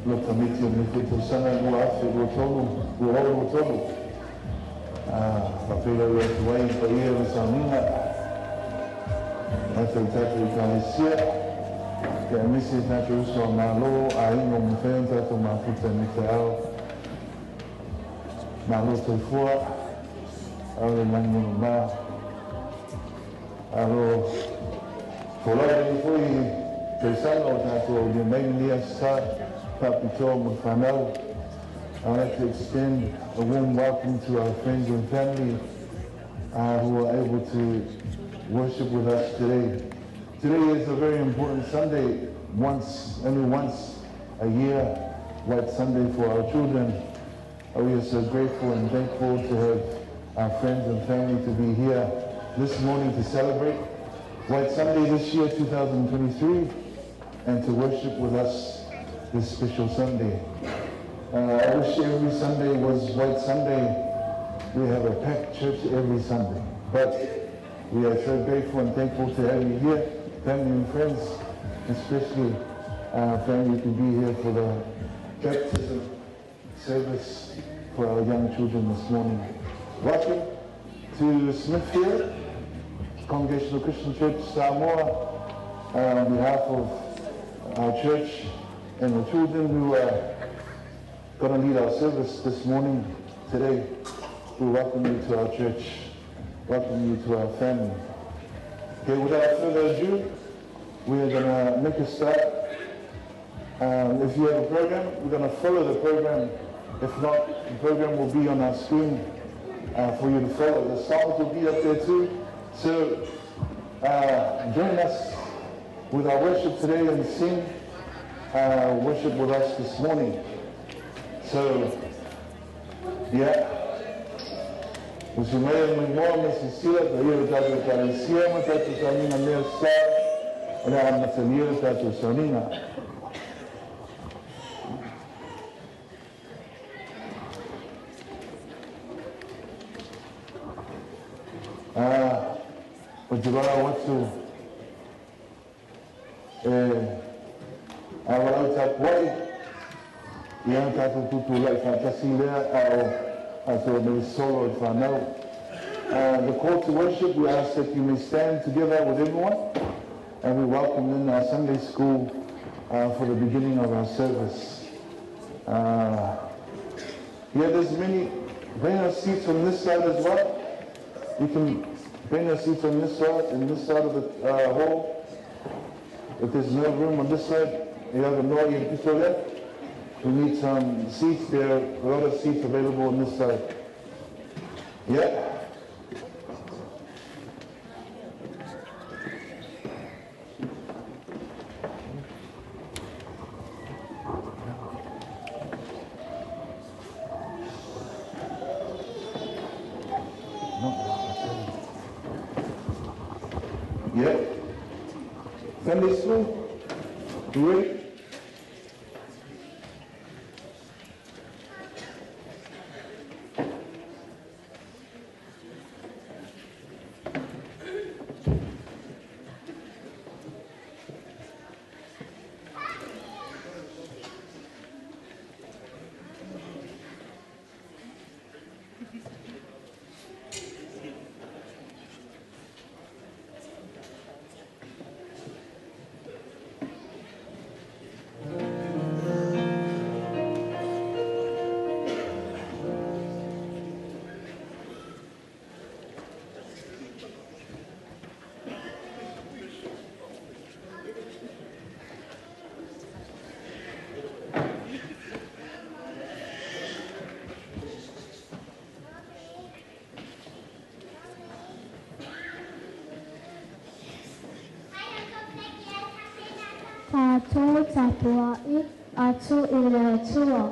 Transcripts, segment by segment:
Lo tamiti o nei foi tausaga 2023, 2023. Faafeiloai atu ai i le paia o le sauniga tatou tatou Ekalesia, aemaise tatou uso a Malo, aiga ua mafai ona tatou mafuta i lenei taeao. Malo soifua, ao le lagi e mama. Alo folau lenei foi tausaga o tatou aulia mai lenei Aso Sa faapitoa mo le fanau. I'd like to extend a warm welcome to our friends and family who are able to worship with us today. Today is a very important Sunday, only once a year, White Sunday for our children. We are so grateful and thankful to have our friends and family to be here this morning to celebrate White Sunday this year, 2023, and to worship with us this special Sunday. I wish every Sunday was White Sunday. We have a packed church every Sunday. But we are so grateful and thankful to have you here, family and friends, especially family to be here for the baptism service for our young children this morning. Welcome to Smithfield Congregational Christian Church, Samoa, on behalf of our church and the children who are going to lead our service this morning, today. We welcome you to our church, welcome you to our family. Okay, without further ado, we are going to make a start. If you have a program, we're going to follow the program. If not, the program will be on our screen for you to follow. The songs will be up there too. So join us with our worship today and sing worship with us this morning. So, yeah. Uso mai e mai moa me sisila ta ia o tātou Ekalesia ma tātou sauniga mea sa o le amatalia o tātou sauniga. O te valaau atu e a valaau tapuai ia tatou tutulai faatasi lea a o tatou nei solo i fanau. The call to worship, we ask that you may stand together with everyone, and we welcome in our Sunday school for the beginning of our service. Yeah, there's many. Bring our seats on this side as well. You can bring your seats on this side and this side of the hall. If there's no room on this side, you have a no in left. We need some seats. There are a lot of seats available on this side. Yeah. Yeah. Sunday school, you ready? Tātou tapuai atu i le Atua.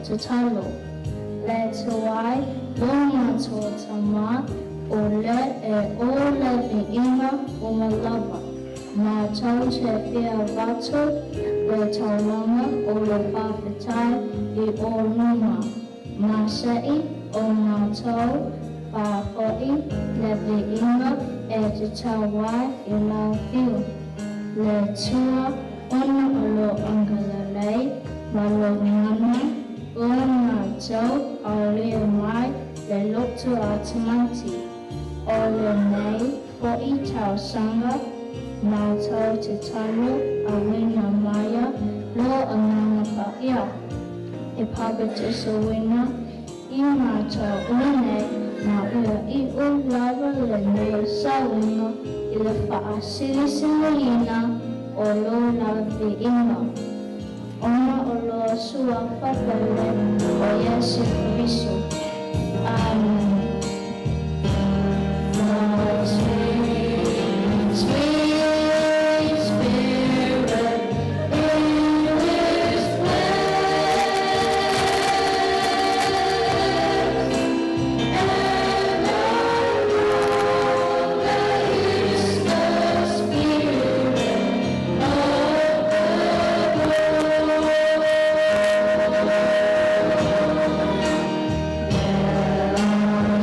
tatalo. Le Atua e, lo matou Tama, o le e ou le viiga uma lava. Matou te fia avatu le taulaga o le faafetai i Ō luma, ma se i o matou faafoi le viiga e tatau ai i Lau afio, le Atua, ona o Lō agalelei ma Lō mana ua matou aulia mai le loto a tamaiti. O lenei foi tausaga matou te talo auina maia Lō Agaga Paia e papatisoina i matou uma nei ma ia iu lava lenei sauiga i le faasilisiliina o Lō lava viiga, ona o Lō Suafa pele o Iesu Keriso. Amene. The sweet, sweet Spirit in this place, and I know that it's the Spirit of the Lord. There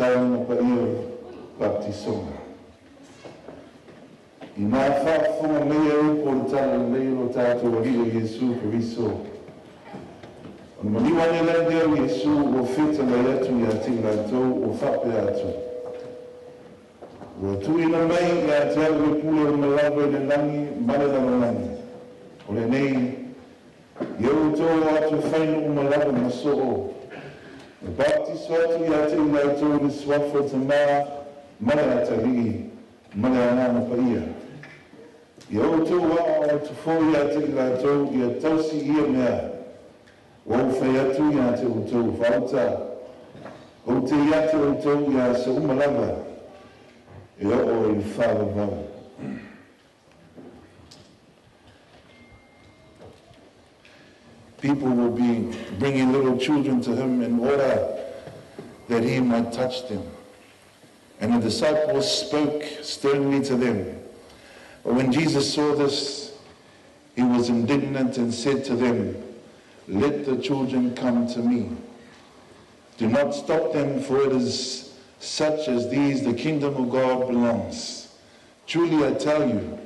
Sauniga Paia o le Papatisoga. Ina faafofoga mai e upu o le Talalelei o lo tatou Alii o Iesu Keriso. Ona maliu ane ai lea o Iesu ua fetalai atu ia te i latou ua faapea atu. Ua tuuina mai ia te au le pule uma lava i le lagi ma le lalolagi. O lenei, ia outou o atu e fai nuu uma lava ma soo. E papatiso atu ia te i latou i le suafa o le Tamā ma le Atalii ma le Agaga Paia. Ia outou aoao atu foi ia te i latou ia tausi ia mea. Ua ou fai atu ia te outou faaauta. Ou te ia te outou i aso uma lava e oo i le faavavau. People will be bringing little children to him in order that he might touch them. And the disciples spoke sternly to them. But when Jesus saw this, he was indignant and said to them, Let the children come to me. Do not stop them, for it is such as these the kingdom of God belongs. Truly I tell you,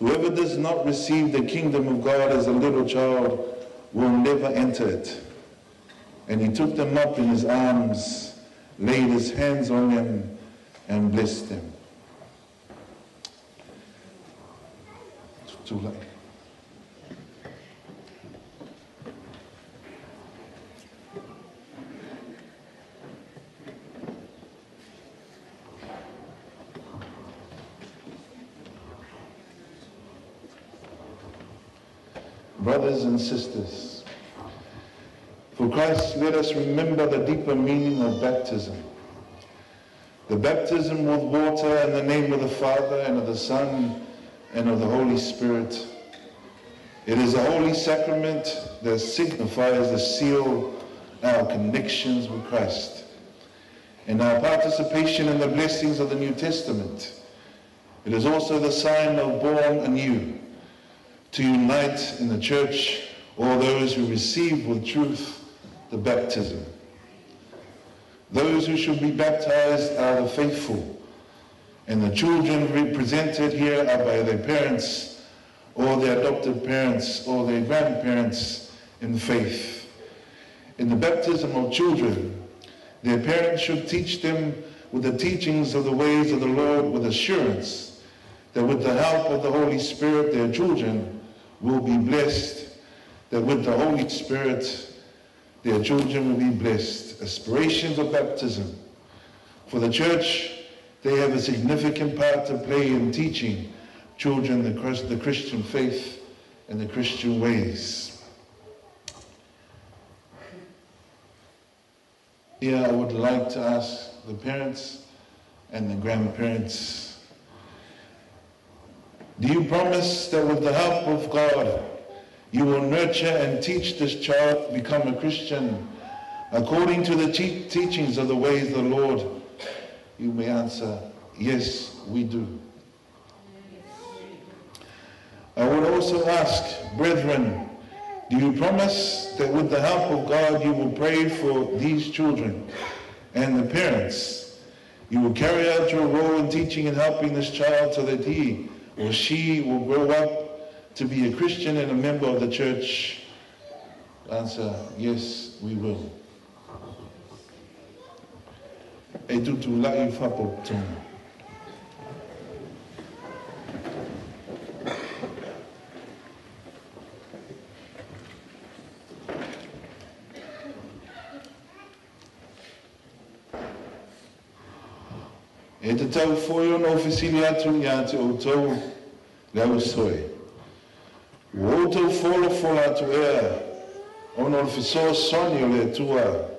whoever does not receive the kingdom of God as a little child will never enter it. And he took them up in his arms, laid his hands on them, and blessed them. Too late. Brothers and sisters, for Christ, let us remember the deeper meaning of baptism. The baptism with water in the name of the Father and of the Son and of the Holy Spirit. It is a holy sacrament that signifies the seal our connections with Christ and our participation in the blessings of the New Testament. It is also the sign of born anew, to unite in the church all those who receive with truth the baptism. Those who should be baptized are the faithful, and the children represented here are by their parents or their adopted parents or their grandparents in faith. In the baptism of children, their parents should teach them with the teachings of the ways of the Lord with assurance that with the help of the Holy Spirit their children will be blessed, that with the Holy Spirit their children will be blessed. Aspirations of baptism. For the church, they have a significant part to play in teaching children the Christian faith and the Christian ways. Here I would like to ask the parents and the grandparents, do you promise that with the help of God, you will nurture and teach this child to become a Christian according to the teachings of the ways of the Lord? You may answer, yes, we do. I would also ask, brethren, do you promise that with the help of God you will pray for these children and the parents? You will carry out your role in teaching and helping this child so that he or she will grow up to be a Christian and a member of the church? Answer, yes, we will. E tutulai faapotopotoga. E tatau foi ona ou fesili atu ia te outou le ausoe. Ua outou folafola atu ea ona o le fesoasoani o le Atua.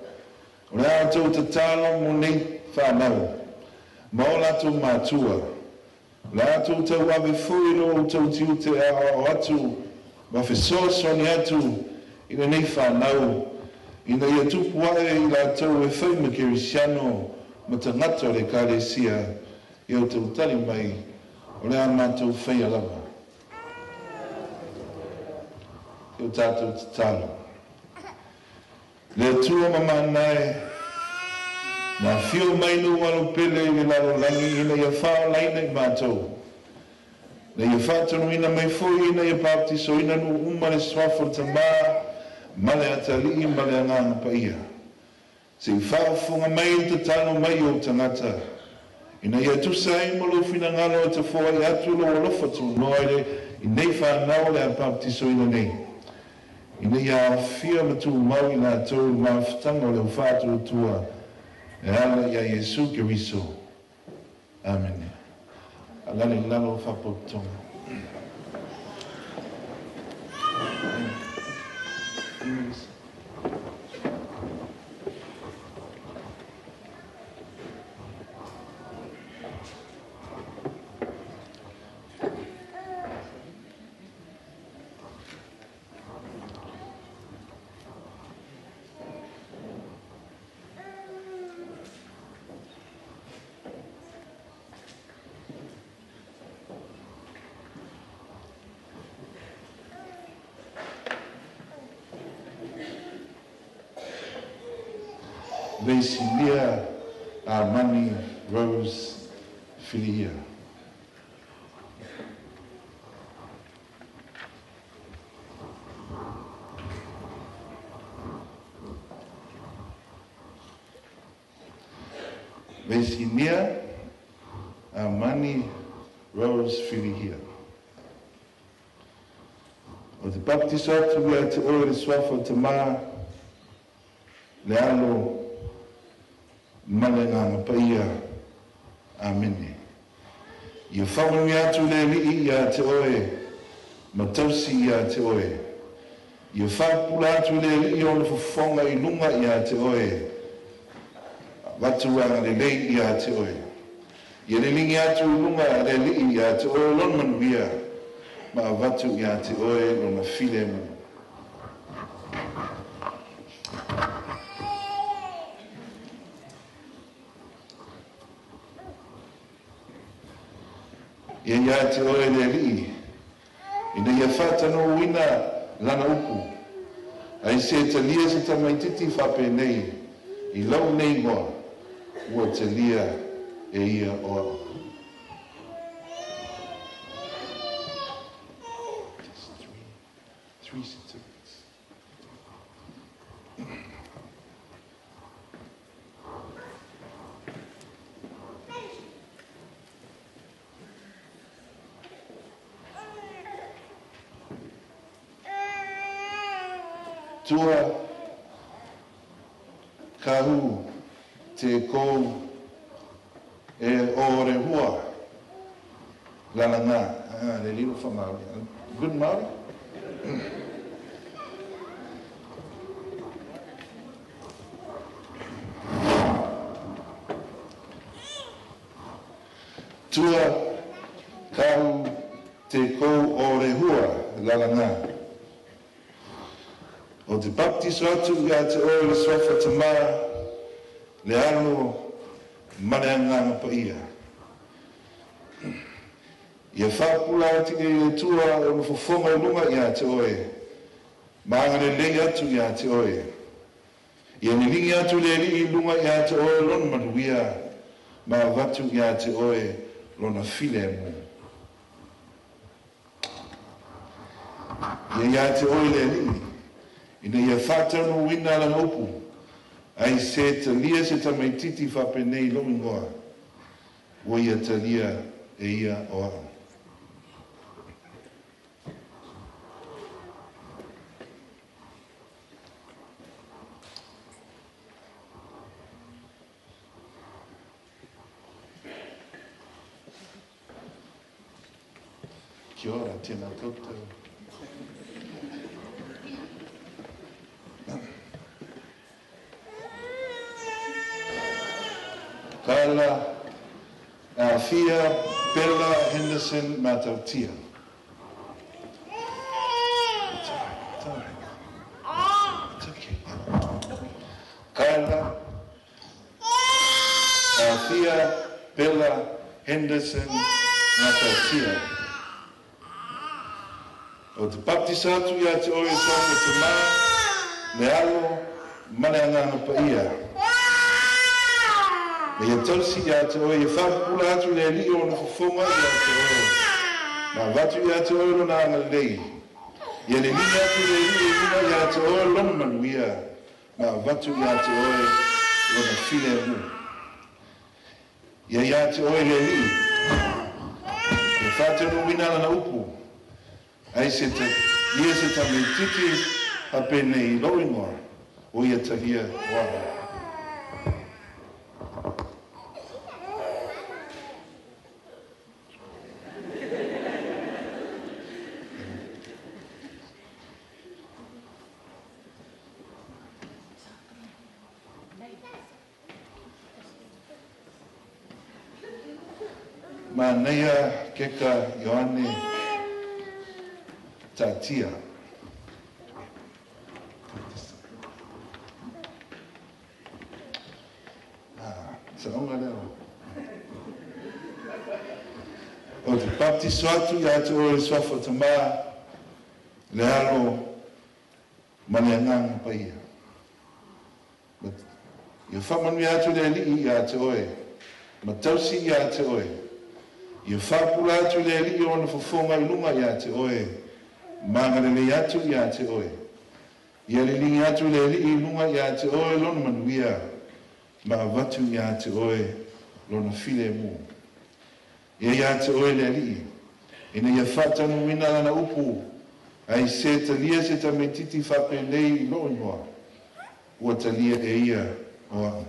O le a outou tatalo mo nei fanau ma o latou matua. O le a outou tauave foi lo outou tiute e aoao atu ma fesoasoani atu i lenei fanau ina ia tupu ae i latou e fai ma kerisiano ma tagata o le Ekalesia. Ia outou tali mai, o le a matou faia lava. Ia o tatou tatalo. Le Atua mamana e, Na afio mai lou Alo pele i le lalolagi ina ia faaolaina i matou. Na ia faatonuina mai foi ina ia baptisoina nuu uma i le suafa o le Tamā ma le Atalii ma le Agaga Paia. Se i faafofoga mai i le tatalo mai o ou tagata, ina ia tusa ai ma lou finagalo e te foai atu lou alofa tunoa i nei fanau o le a baptisoina nei, ina ia aofia ma tumau i latou i le mafutaga o le aufaatuatua e ala ia Iesu Keriso. Amene. Alala i lalo faapotopotoga. Veisinia Amani Rose Filihia. Veisinia Amani Rose Filihia. O te baptiso atu ia te oe le suafa o le Tamā, le Alo, ma le Agaga Paia. Amene. Ia faamanuia atu le Alii ia te oe, ma tausi ia te oe. Ia faapupula atu le Alii ona fofoga i luga ia te oe, avatu agalelei ia te oe. Ia liligi atu i luga le Alii ia te oe lona manuia, ma avatu ia te oe lona filemu. Ia ia te oe le Alii, ina ia faatanuuina lana upu, ai se talia se tamaititi faapenei i lou nei igoa, ua talia e ia o au. Just three certificates. Tua kahu te kou e o rehua lalanga. Le lilo fa Māori. Good Māori? Tua kahu te kou o rehua lalanga. O te baptiso atu ia te oe le suafa Tamā, le Alo, ma le Agaga Paia. Ia faapula atu i le Atua ona fofoga i luga ia te oe, ma agalelei atu ia te oe. Ia liligi atu le Alii i luga ia te oe lona manuia, ma avatu ia te oe lona filemu. Ia ia te oe le Alii, ina ia faataunuuina lana upu, ai se talia se tamaititi faapenei lou igoa, ua ia talia e ia o au. Kia ora, tēnā koutou. Kyla, Althea, Bella, Henderson, Matautia. It's all right, it's all right. It's okay. Kyla, Althea, Bella, Henderson, Matautia. O te baptisa atu ia te oe suafa Tamā, le Alo, ma le Agaga Paia. Ma ia tausi ia te oe, ia faapupula atu le Alii o ona fofoga ia te oe, ma avatu ia te oe lona agalelei. Ia leligi atu le Alii i luga ia te oe lona manuia, ma avatu ia te oe lona filemu. Ia ia te oe le Alii, ia faataunuuina lana upu, ai se talia se tamaititi faapenei i lou igoa, ua ia talia o a'u. Manaia Keka Ioane Taatia. Saoga lea. O te baptiso atu ia te oe i le suafa o le Tamā, le Alo ma le Agaga Paia. Ia faamanuia atu le Alii ia te oe, ma tausi ia te oe. Ia faapula atu le Alii ona fofoga i luga ia te oe, ma agalelei atu ia te oe. Ia liligi atu le Alii i luga ia te oe lona manuia, ma avatu ia te oe lona filemu. Ia ia te oe le Alii, ina ia faataunuuina lana upu, ai se talia se tamaititi faapenei i lou igoa, ua talia e ia o a'u.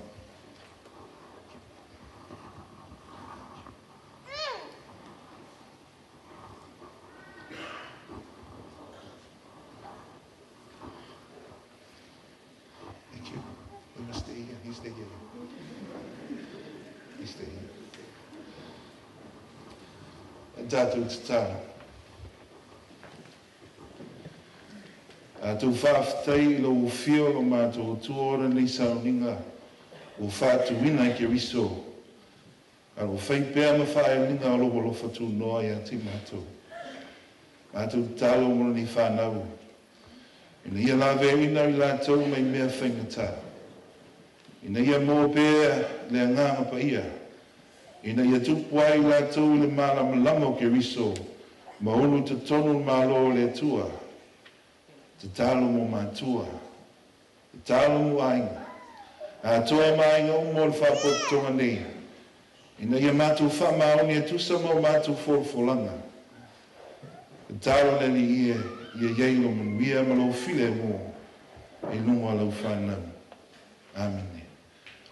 Thank you. You must stay here. You stay here. You stay here. E tatou tatalo. Tatou faafetai i lou afio o lo matou Atua o lenei sauniga ua faatuina e Keriso, a ua fai pea ma faaeliga o lou alofa tunoa ia te matou. Matou tatalo mo lenei fanau, ina ia laveaiina i latou mai mea faigata, ina ia maua pea le Agaga Paia, ina ia tupu ai i latou i le malamalama o Keriso ma ulu i totonu o le Malo o le Atua. Tatalo mo matua, tatalo mo aiga, atoa ma aiga uma o le faapotopotoga nei, ina ia matou faamaoni e tusa ma o matou folafolaga. Tatalo le Alii e, ia i ai lou manuia ma lou filemu i luga o lau fanau. Amene.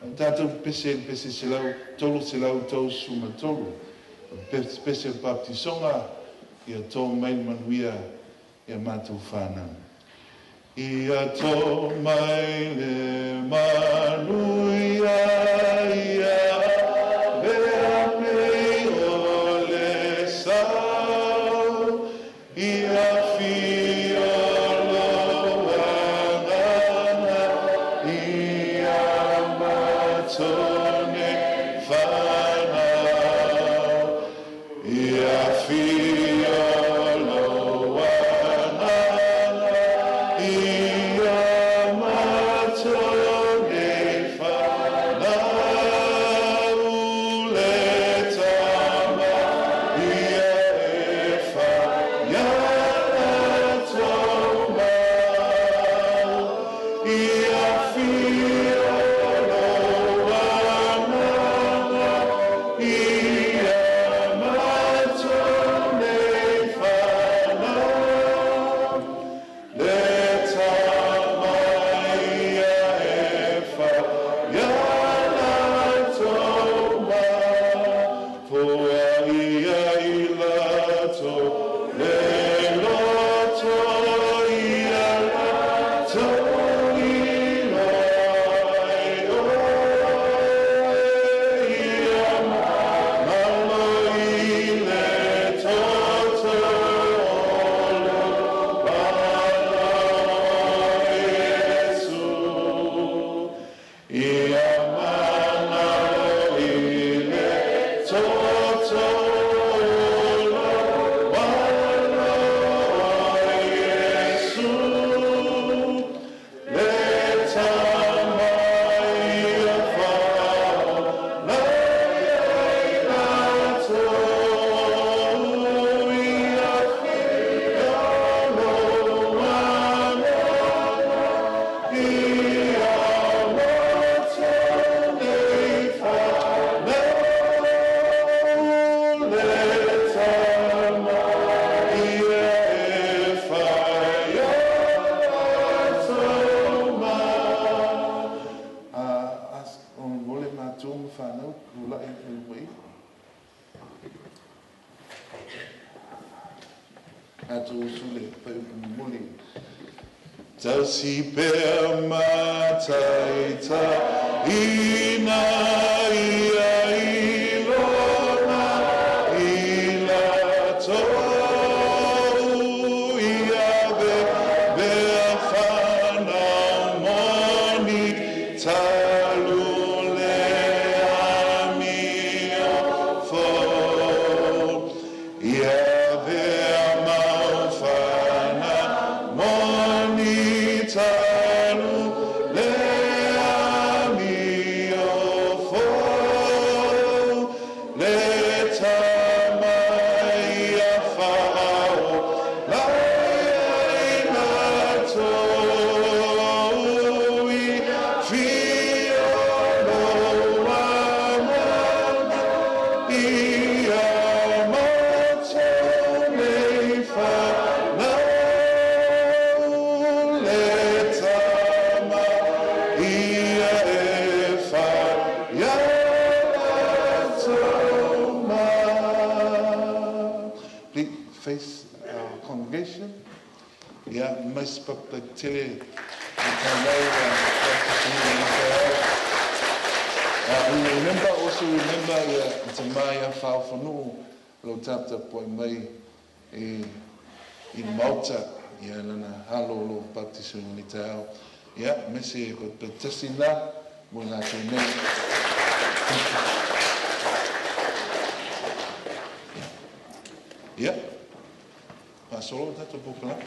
O le tatou pese i le pese 133, o le pese o le baptisoga, ia to mai le manuia ia matou fanau. Ia to mai le manuia ia avea nei o le sao, ia afio lou Agaga ia matou nei fanau. Ia afio lou Agaga ia matou nei fanau. Tatou usu le fuaiupu mulimuli. Tausi pea ma taitaiina ia i lona i latou ia vea fanau moni talu le amio fou. Ia vea mau fanau moni talu le amio fou. Le tama ia whaola ia i latou i whio loa mana ia matou nei whanau le tama ia e whaia latou ma. Please face our congregation. Ia, mais papa tele we remember, also remember ia te mai whaofanu lo taptapuai mai i Malta ia lana halo lo baptiso i te ao. Ia, mese ko tasi la mo latou nei. Ia, faasolo tatou polokalame.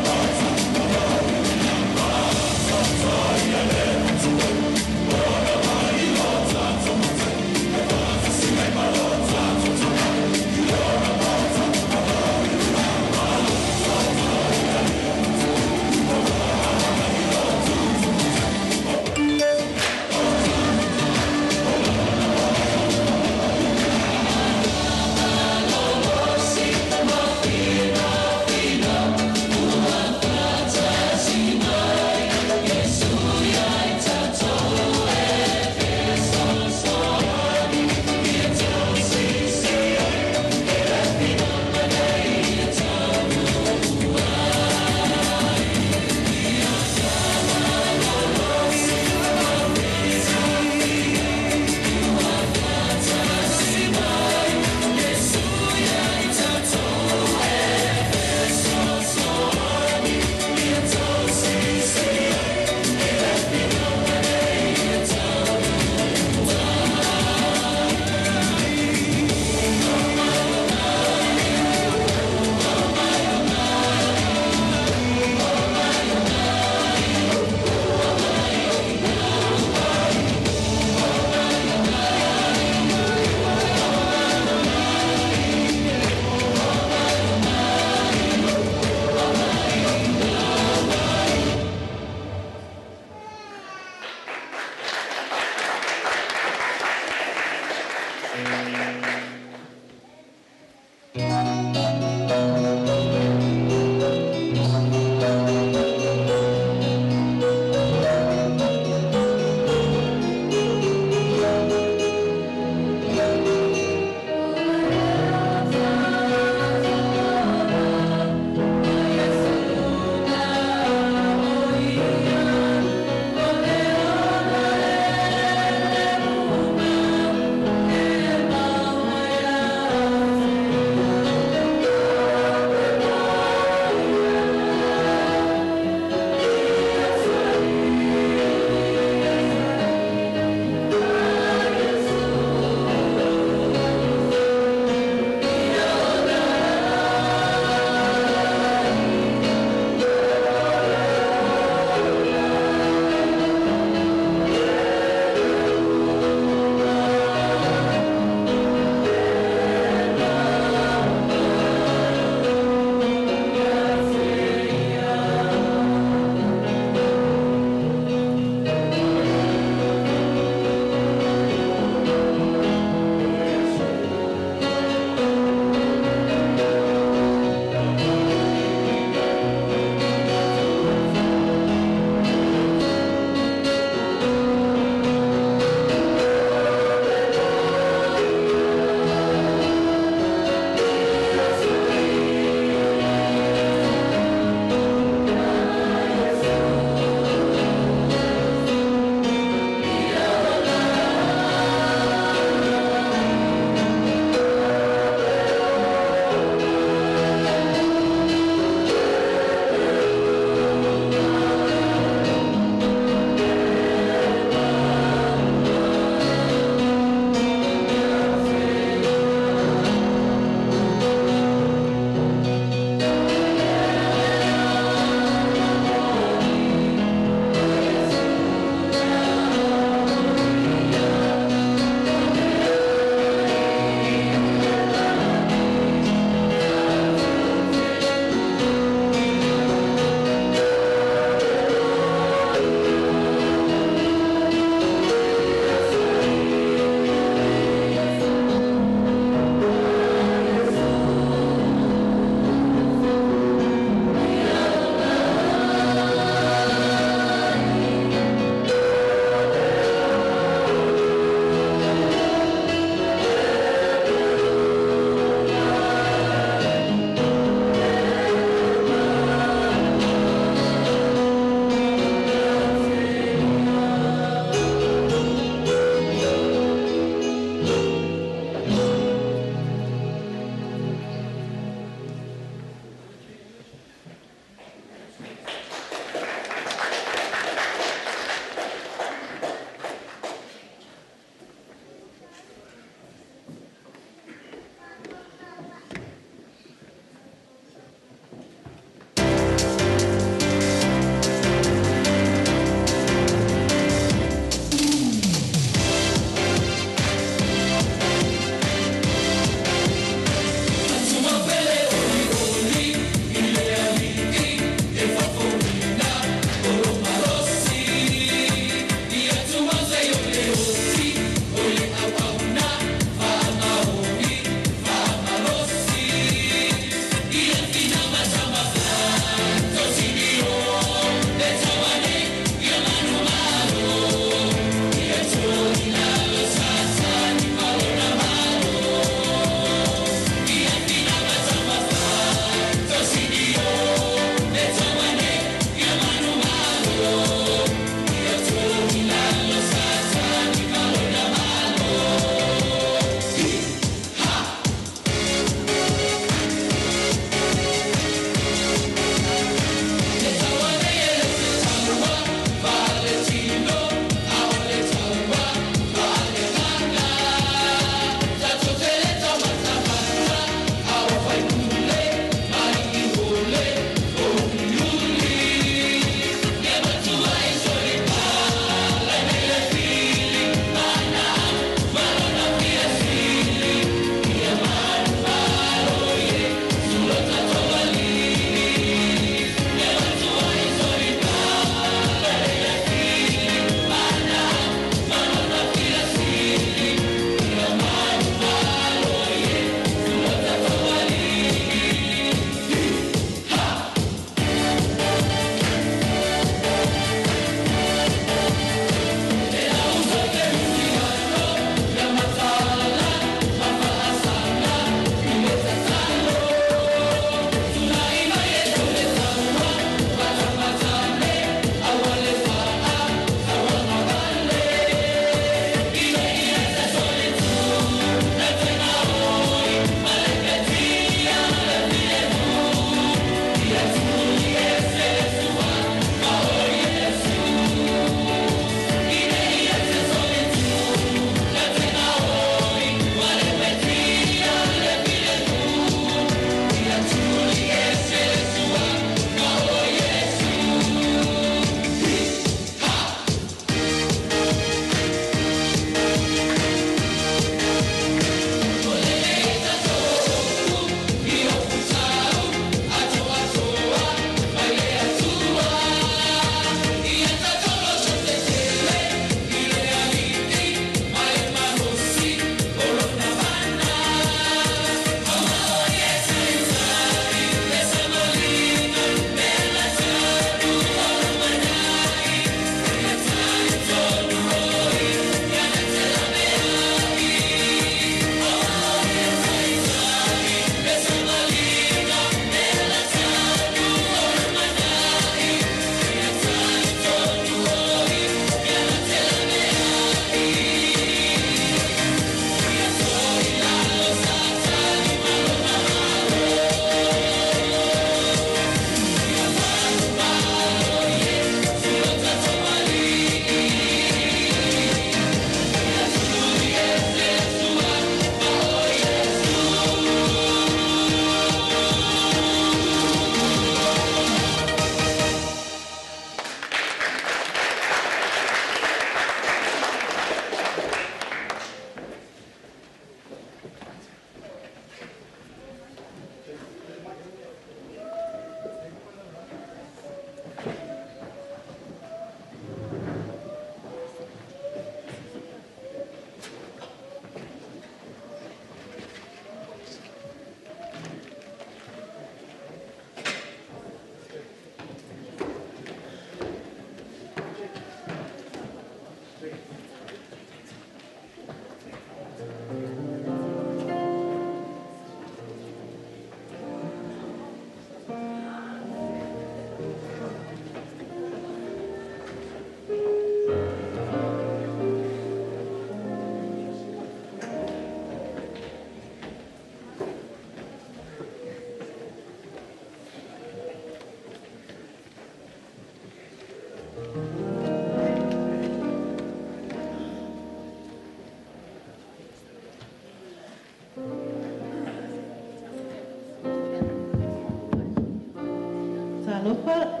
Talofa,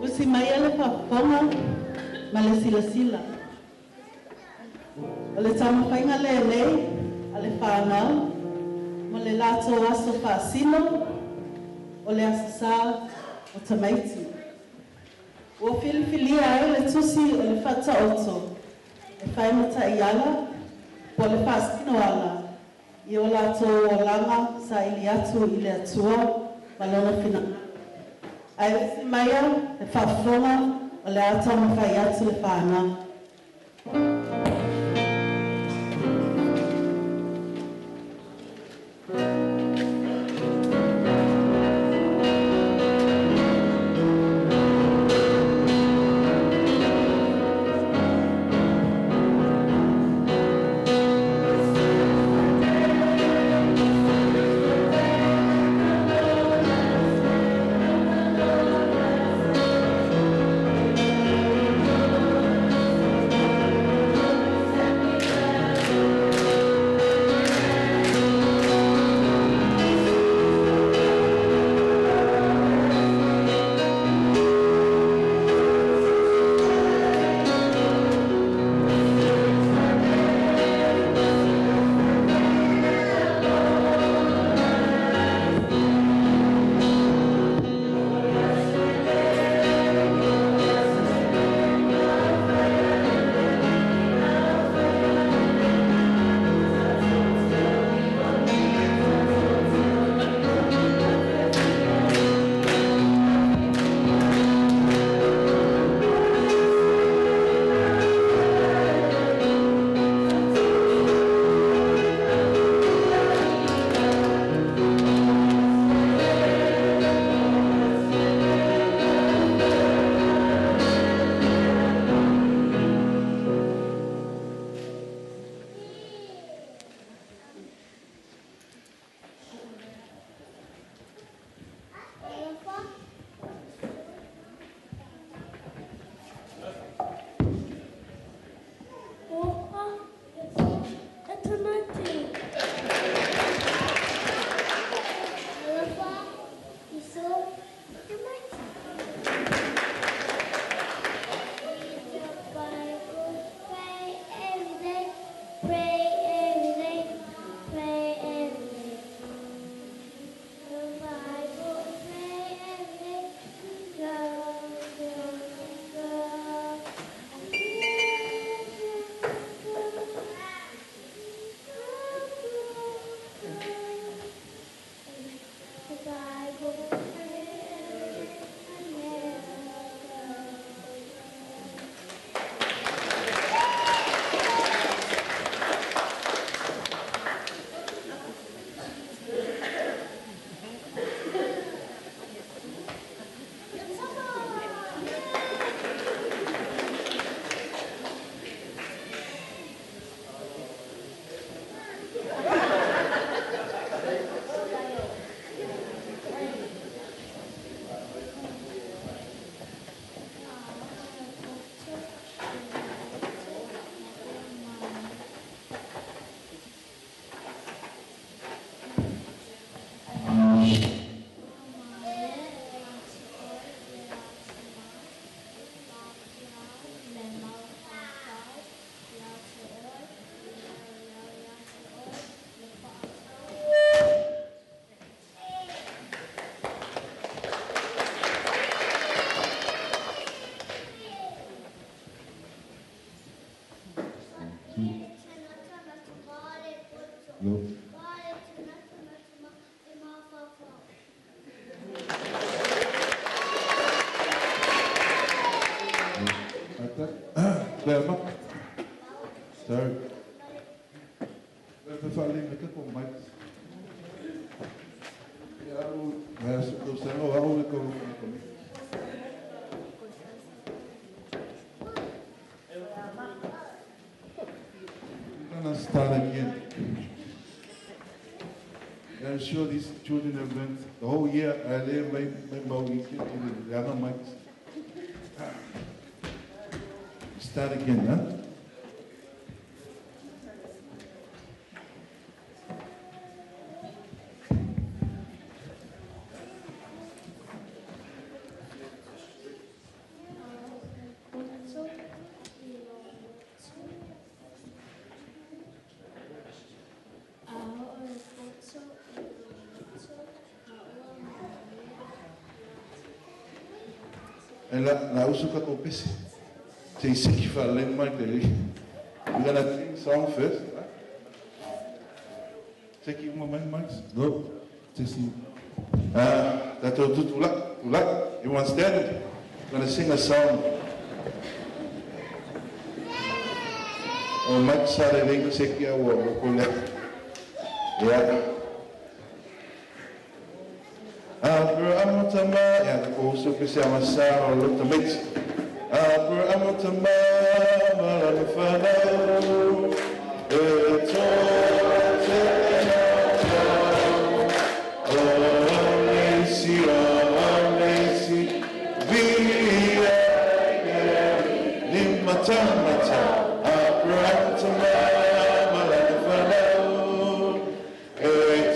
usi mai le faafofoga ma le silasila. O le taumafaiga lenei a le fanau mo le latou aso faasino o le Aso Sa o Tamaiti. Ua filifilia ai le tusi o le Faataoto e fai ma taiala po o le faasino ala i o latou olaga saili atu i le Atua ma lona finagalo. Ae usi maia le faafofoga o le a taumafai atu le fanau. Sorry. We're gonna start again. I'm sure these children have learned the whole year. I live my the other mics. Start again, huh? E la usu ka kou pese. Te i seki wha le mai te rei. We're gonna sing song first. Right? Seki uma mai mics. No. Testing. Tatou tutulak. Tulak. Everyone stand. We're gonna sing a song. O Mike sa le rei seki au o loko lea. Yeah. Abrahamu ya ko usu pese a masa o lota mates. Abrahamu tama ma la whanau. E toa te nau. O lesi, o lesi, via ni mata mata. Abrahamu tama ma la whanau. E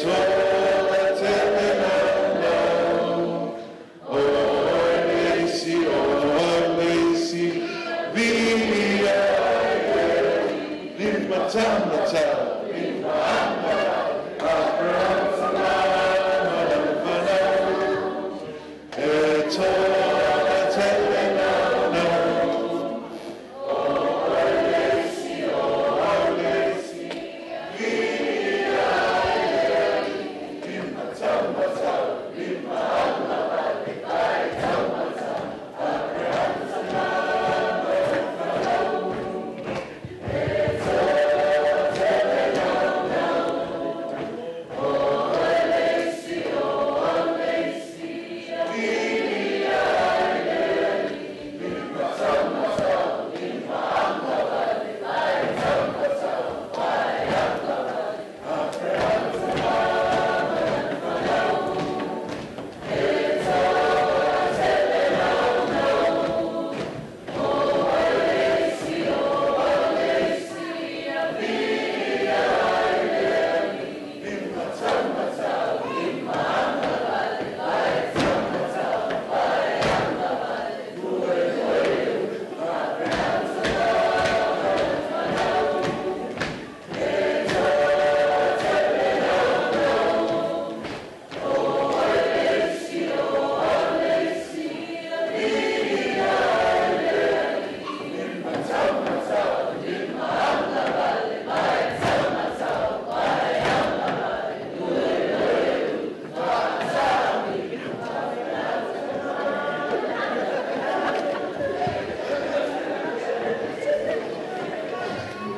toa te nau. O lesi, o lesi, via ni mata mata. Abrahamu tama ma la whanau. E toa te nau.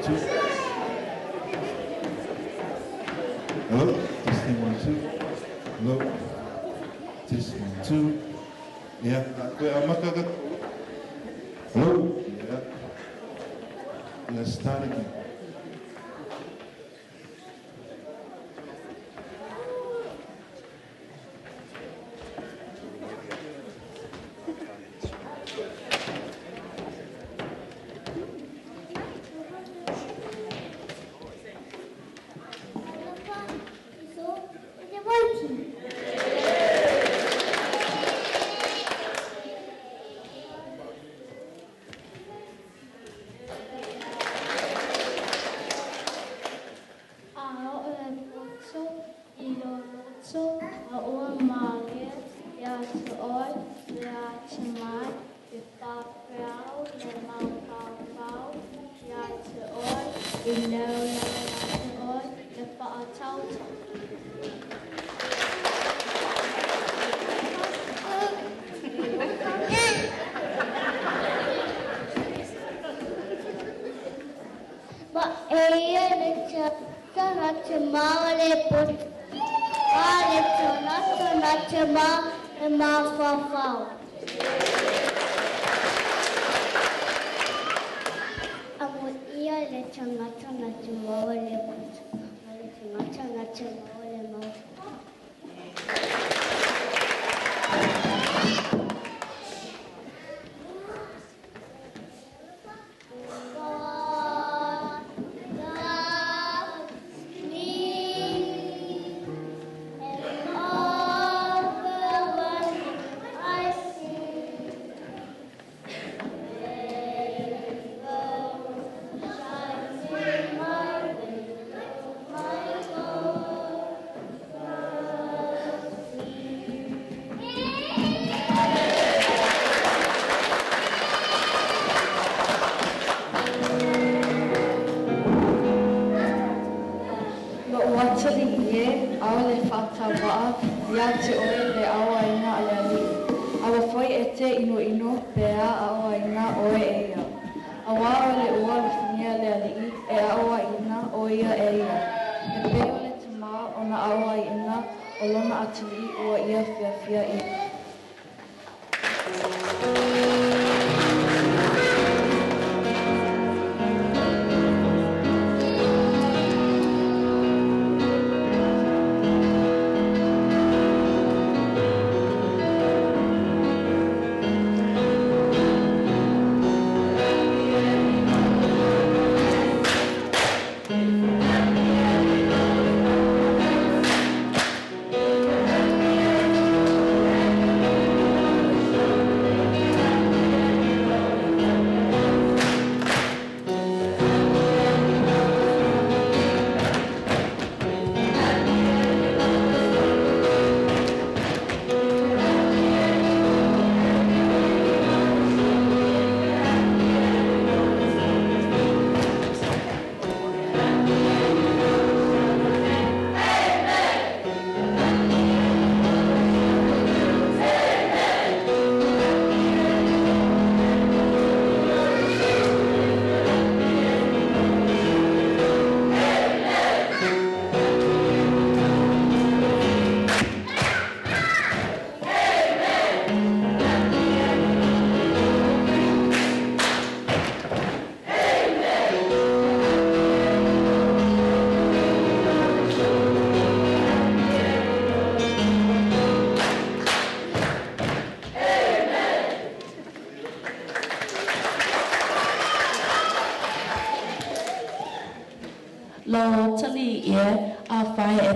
Two. Hello? Testing 1, 2. Hello? Testing 1, 2. Yeah. Hello? Yeah. Let's start again. My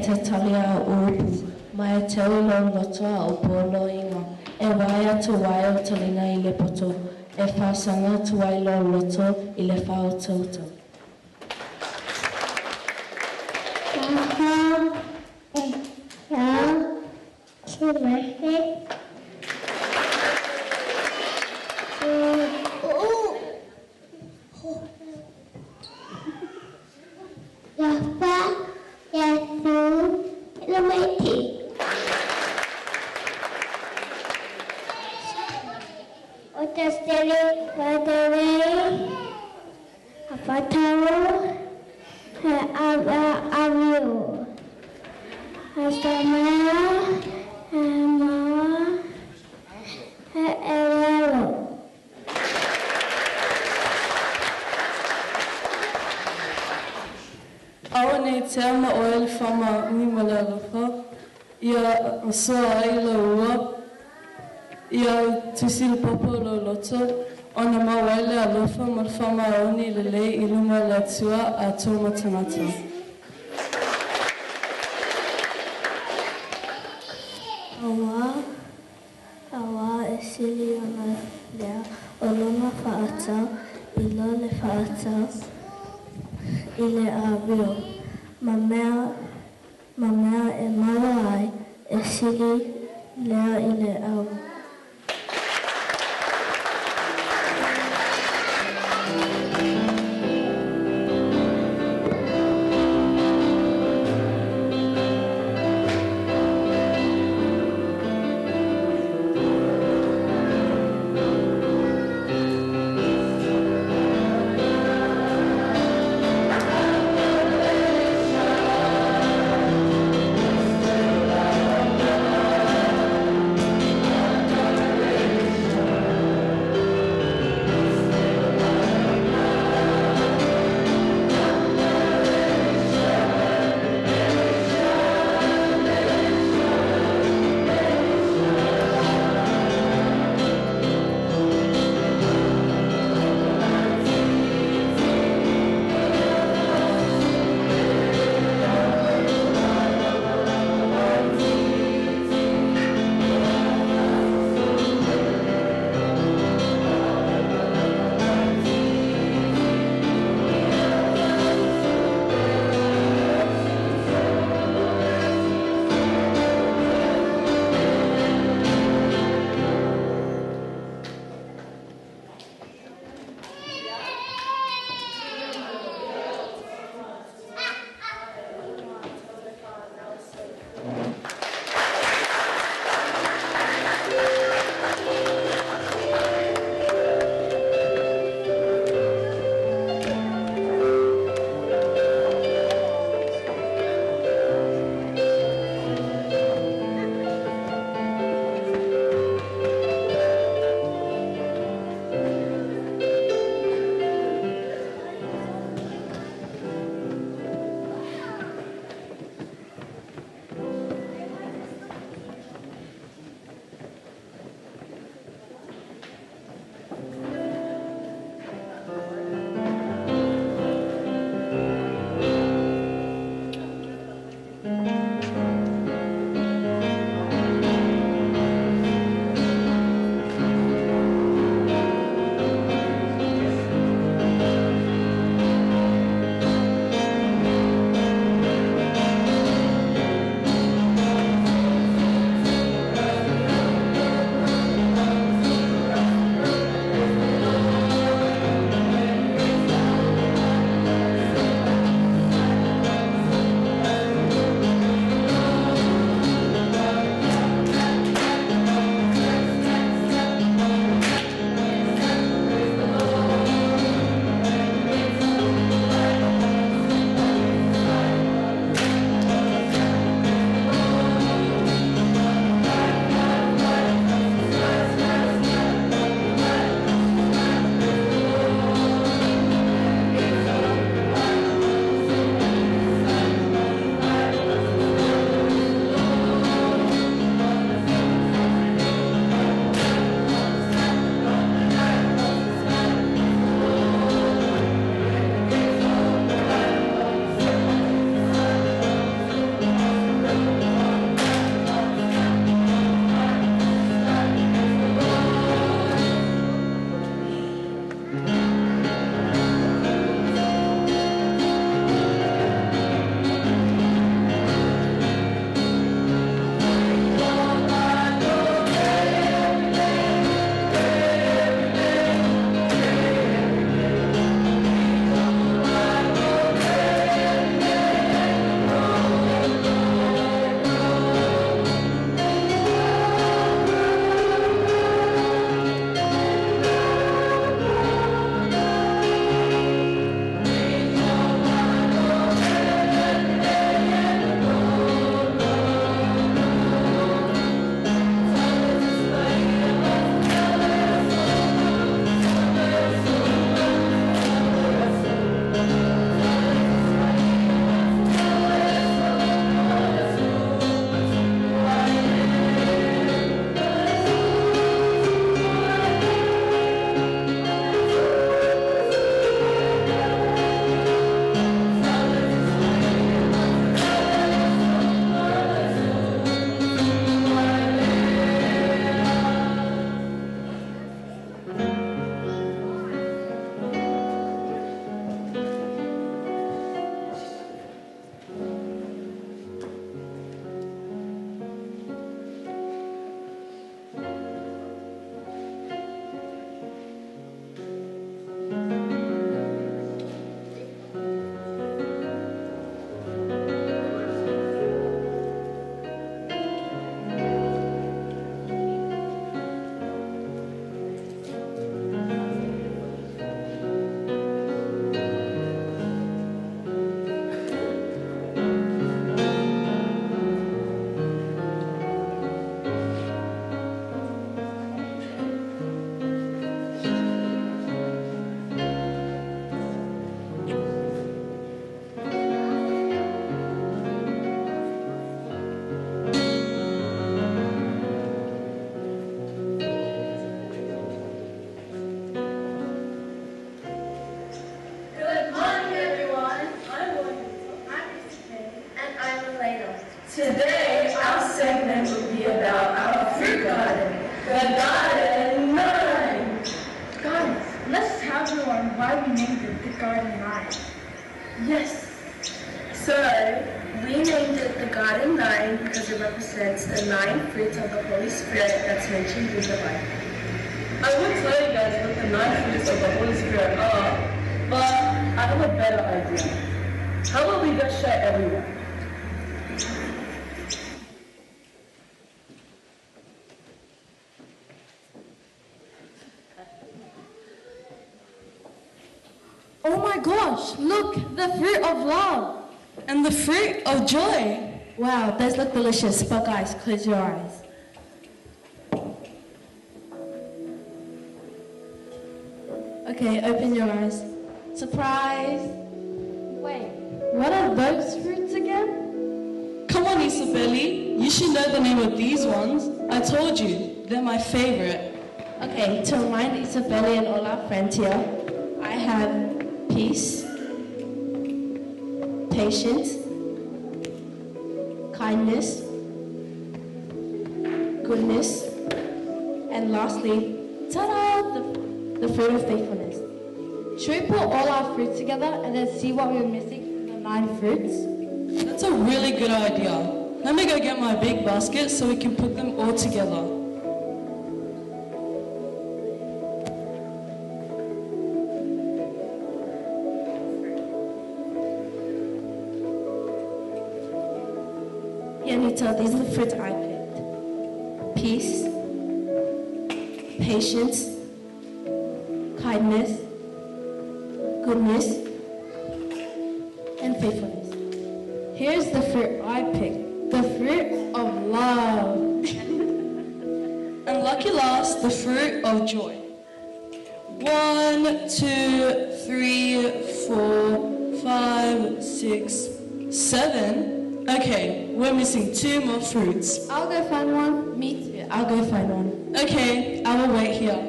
te tali a upu, ma e teu i lou loto a upu o loiga, e vae atu ai o taliga i le poto, e faasaga atu ai lou loto i le faautauta. Aua nei tea ma oe le faamaoni ma le alofa, ia soa ai lau ua, ia tusi le papa o lou loto, ona maua ai le alofa ma le faamaoni lelei i luma o le Atua atoa ma tagata. Auā, auā e sili ona lea o lona faatatau i lo le faatatau i le amio, ma mea, ma mea e maua ai e sili lea i le au. Garden 9. Yes. So, we named it the Garden 9 because it represents the 9 fruits of the Holy Spirit that's mentioned in the Bible. I would tell you guys what the 9 fruits of the Holy Spirit are, but I have a better idea. How about we just show everyone? Oh my gosh, look, the fruit of love. And the fruit of joy. Wow, those look delicious, but guys, close your eyes. Okay, open your eyes. Surprise! Wait, what are those fruits again? Come on, Isabeli, you should know the name of these ones. I told you, they're my favorite. Okay, to remind Isabeli and all our friends here, I have peace, patience, kindness, goodness, and lastly, ta-da, the fruit of faithfulness. Should we put all our fruits together and then see what we're missing from the 9 fruits? That's a really good idea. Let me go get my big basket so we can put them all together. Yanita, these are the fruits I picked. Peace, patience, kindness, goodness, and faithfulness. Here's the fruit I picked, the fruit of love. And lucky last, the fruit of joy. 1, 2, 3, 4, 5, 6, 7. Okay, we're missing 2 more fruits. I'll go find one. Me too, I'll go find one. Okay, I will wait here.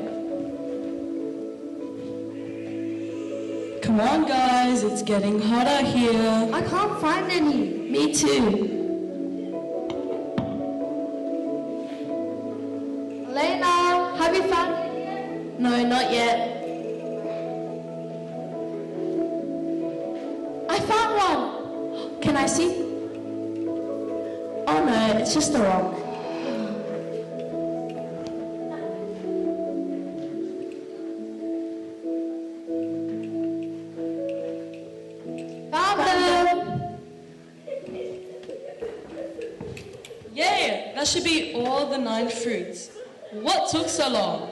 Come on, guys, it's getting hot out here. I can't find any. Me too. Elena, have you found any yet? No, not yet. I found one. Can I see? Oh no, it's just a rock. Found them! Yay! That should be all the 9 fruits. What took so long?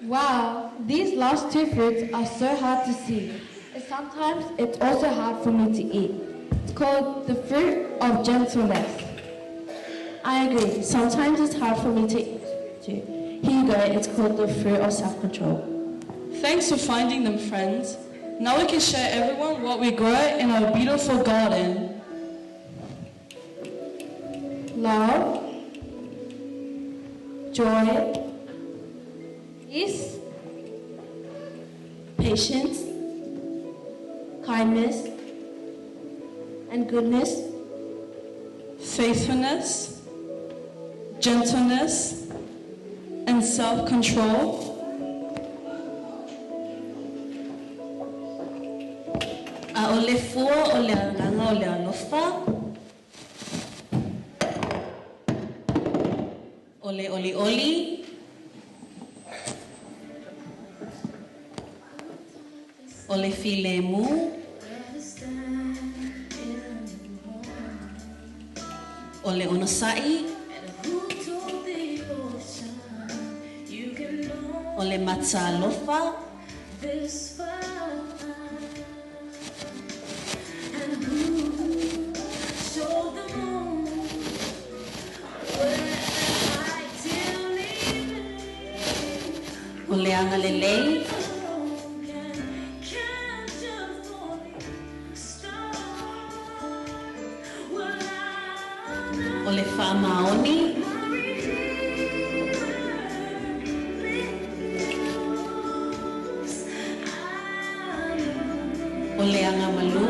Wow, these last 2 fruits are so hard to see. And sometimes it's also hard for me to eat. It's called the fruit of gentleness. I agree. Sometimes it's hard for me to eat too. Here you go. It's called the fruit of self-control. Thanks for finding them, friends. Now we can show everyone what we grow in our beautiful garden. Love, joy, peace, patience, kindness, and goodness, faithfulness, gentleness, and self-control. A o le fua o le anganga o le alofa. O le oli oli. O le filemu. O le onosai. O le matalofa. O le angalelei. O le whaamaoni. O le angamalu.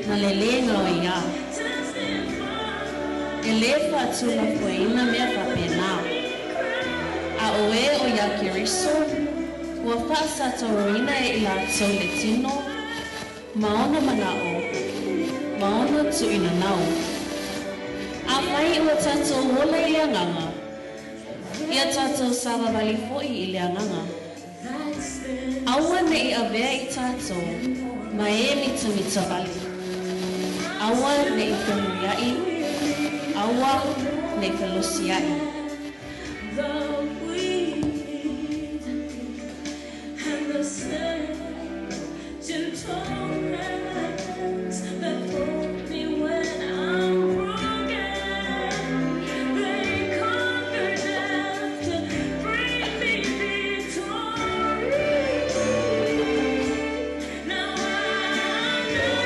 Na le le ngau ia. E le whaatula koe ina mea whapena. A o e o iā Keriso, ua faasatauaina e i latou le tino, ma ona manao, ma ona tuuinanau. Afai ua tatou ola i le Agaga, ia tatou savavali foi i le Agaga. Aua ne i avea i tatou ma e mitamitavale. Aua ne i femuliai, aua ne i felosiai. The wheat and the gentle hands that hold me when I'm broken. They conquer death to bring me victory. Now I know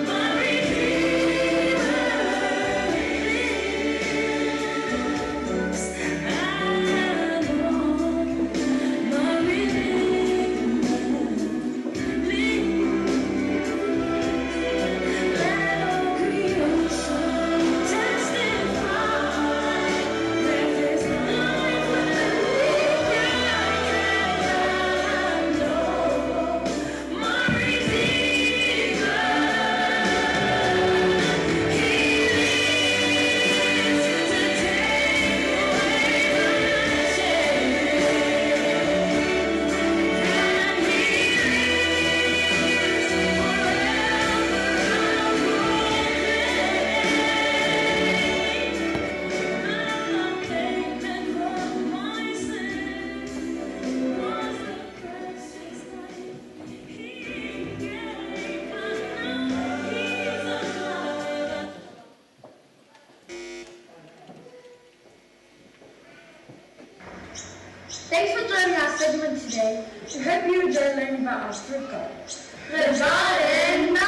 my Redeemer lives. I know my Redeemer lives. Let all creation testify. There is life when we cry. I know my Redeemer. He lives to take away my shame, and He lives forever. I'll proclaim. The payment for my sin was the precious life He gave, but now He's alive. Thanks for joining our segment today. We hope you enjoyed learning about our fruit god, the Garden Nine!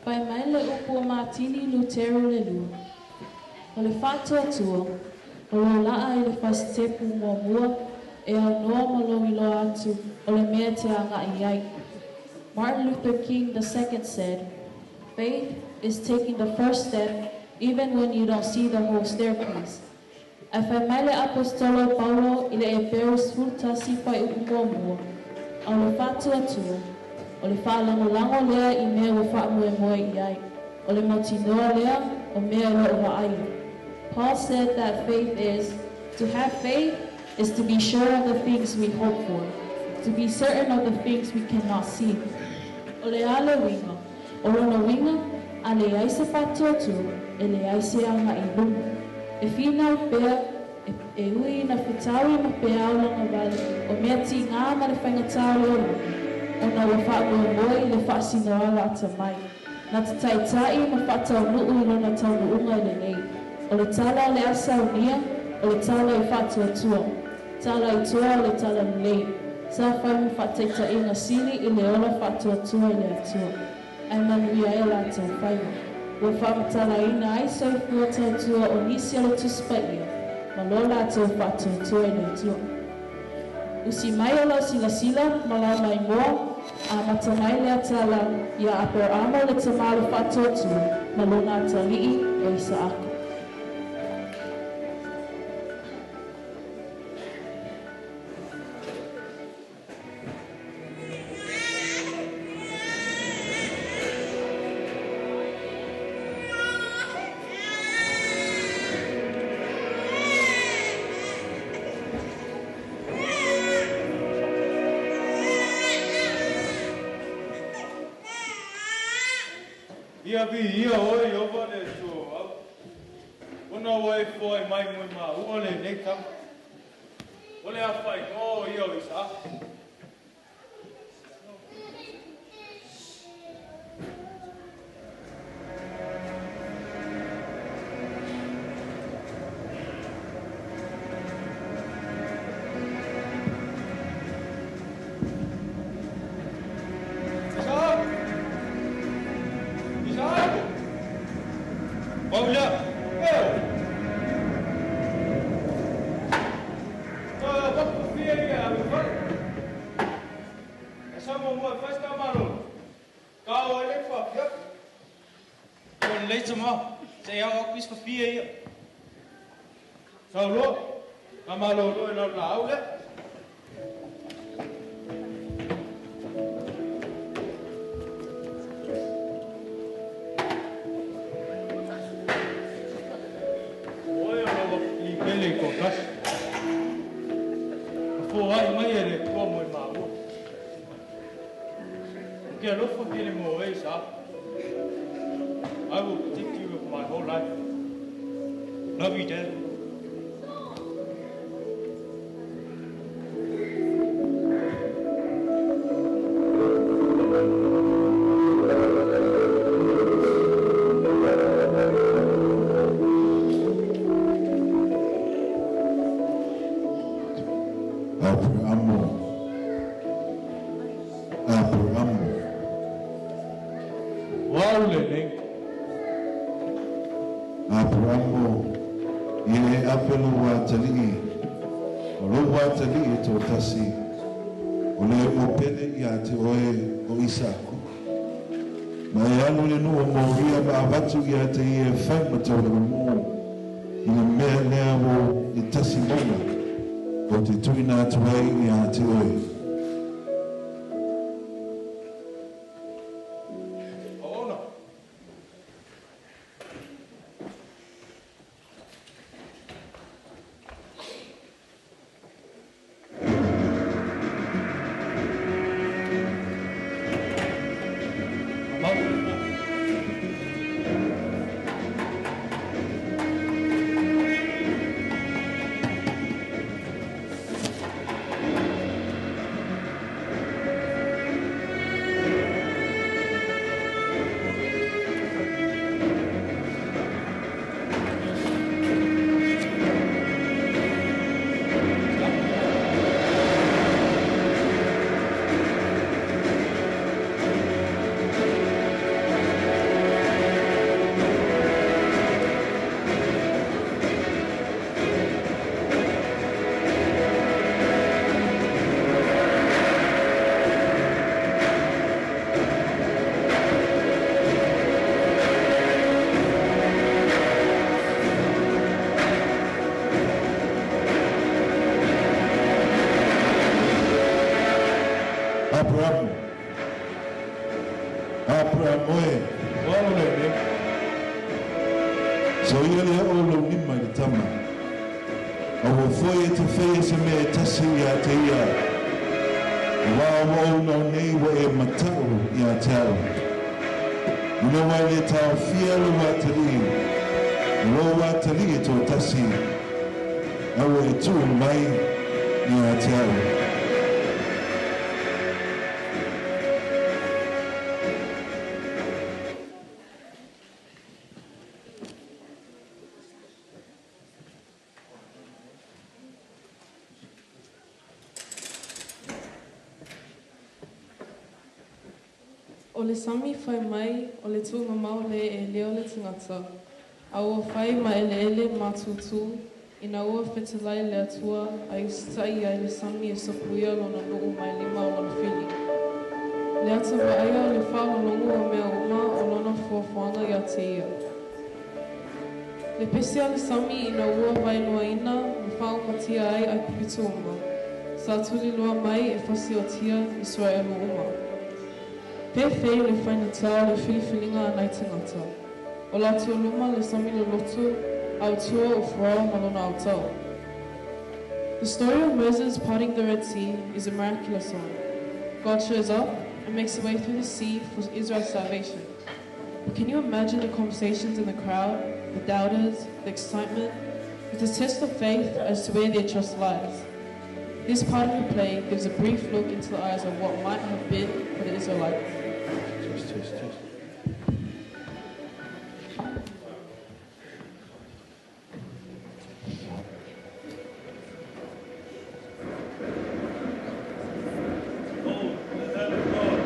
Fai mai le upu a Matini Luteru le lua. O le faatuatua, o lou laa i le fasitepu muamua e aunoa ma lou iloa atu o le mea e te agai i ai. Martin Luther King II said, "Faith is taking the first step even when you don't see the whole staircase." Ae fai mai le Aposetolo o Paulo i le Eperu 11 fuaiupu muamua, A o le faatuatua, o le faalagolago lea i mea ua faamoemoe i ai, o le mautinoa lea o mea e le o vaaia. Paul said that faith is, to have faith is to be sure of the things we hope for, to be certain of the things we cannot see. O le a le uiga? O lona uiga, a leai se faatuatua, e leai se agai i luma. E finau pea, e ui ina fetaui ma peau lagavale o mea tigā ma le faigata o le olaga, ona ua faamoemoe i le faasinoala atamai, na te taitai ma faataunuu i lona taunuuga e lelei. O le tala o le a saunia, o le tala i faatuatua, tala i toa o le talalelei, sa fai ma faataitaiga sili i le ola faatuatua i le Atua. Ae manuia ai o latou faiva. Ua faamatalaina ai soifua tautua o nisi o le Tusi Paia ma lo latou faatuatua i le Atua. Usi mai o lau silasila ma lau maimoa, amata mai lea tala ia Aperaamo le tama o le faatuatua ma lona atalii o Isaaka. Ia viia oe Ieova le Atua o au, ona ua e foai mai mo i maua lenei tama. O le afainoa o ia o Isaaka. Isaac! Isaac! Paula! Eo! Toe fia ia ave fale. E sa muamua e fai se malolo. Ka o ai le faafiafi. Ua lelei tama, se i ao atu isi fafia ia. Sau loa, ka malolo i lau laau lea. Oe o lou alii pele i toatasi. Na foai mai e le Atua mo i maua. Ou te alofa tele mo oe, Isaaka. I will protect you with my whole life. Love you, Dad. Aperamo. Aperamo. O au lenei. Aperamo, ia e afe lou atalii, o lou atalii e toatasi, o le ua pele ia te oe o Isaako. Ma e alu i le nuu o Moria ma avatu ia te ia e fai ma taulaga mo i le mea lea ua e tasi mauna ou te tuuina atu ai ia te oe. Oona. Mau le po. Aperahama. Aperahama oe. O alo lenei. Soia le oo o lou lima i le tama. Aua foi e te faia se mea e tasi ia te ia, auā ua ou nao nei ua e mata'u ia te au. Ina ua e le taofia lou atalii, o lou atalii e toatasi, aua e tuu mai ia te au. O le sami fai mai o le tuugamau le e leo le tagata, a ua fai ma eleele matutu, ina ua fetalai le Atua a i usitai ai le sami e sopoia lona nuu mai lima o lona fili. Le ata vaaia o le faalologo o mea uma o lona fuafuaga ia te ia. Le pese a le sami ina ua vaeluaina ma faaumatia ai Aikupito uma, sa tuliloa mai e fasiotia Iseraelu uma. Pefei le faigata o le filifiliga a nai tagata. O latou luma le sami loloto a o tua o Farao ma lona autao. The story of Moses parting the Red Sea is a miraculous one. God shows up and makes a way through the sea for Israel's salvation. But can you imagine the conversations in the crowd, the doubters, the excitement? It's a test of faith as to where their trust lies. This part of the play gives a brief look into the eyes of what might have been for the Israelites. Test, test, test. Oh, the hand of God.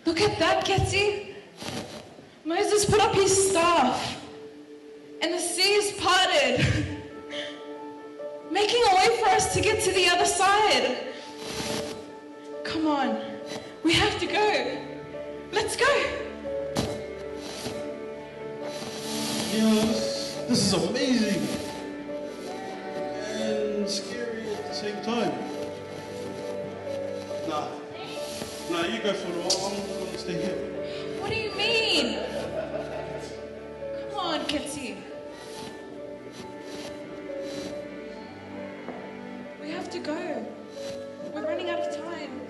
Look at that, Ketty. Moses put up his staff, and the sea is parted, making a way for us to get to the other side. Come on, we have to go. Let's go. You know, this is amazing and scary at the same time. Nah, you go for a while. I'm gonna stay here. What do you mean? Come on, Ketty. We have to go. We're running out of time.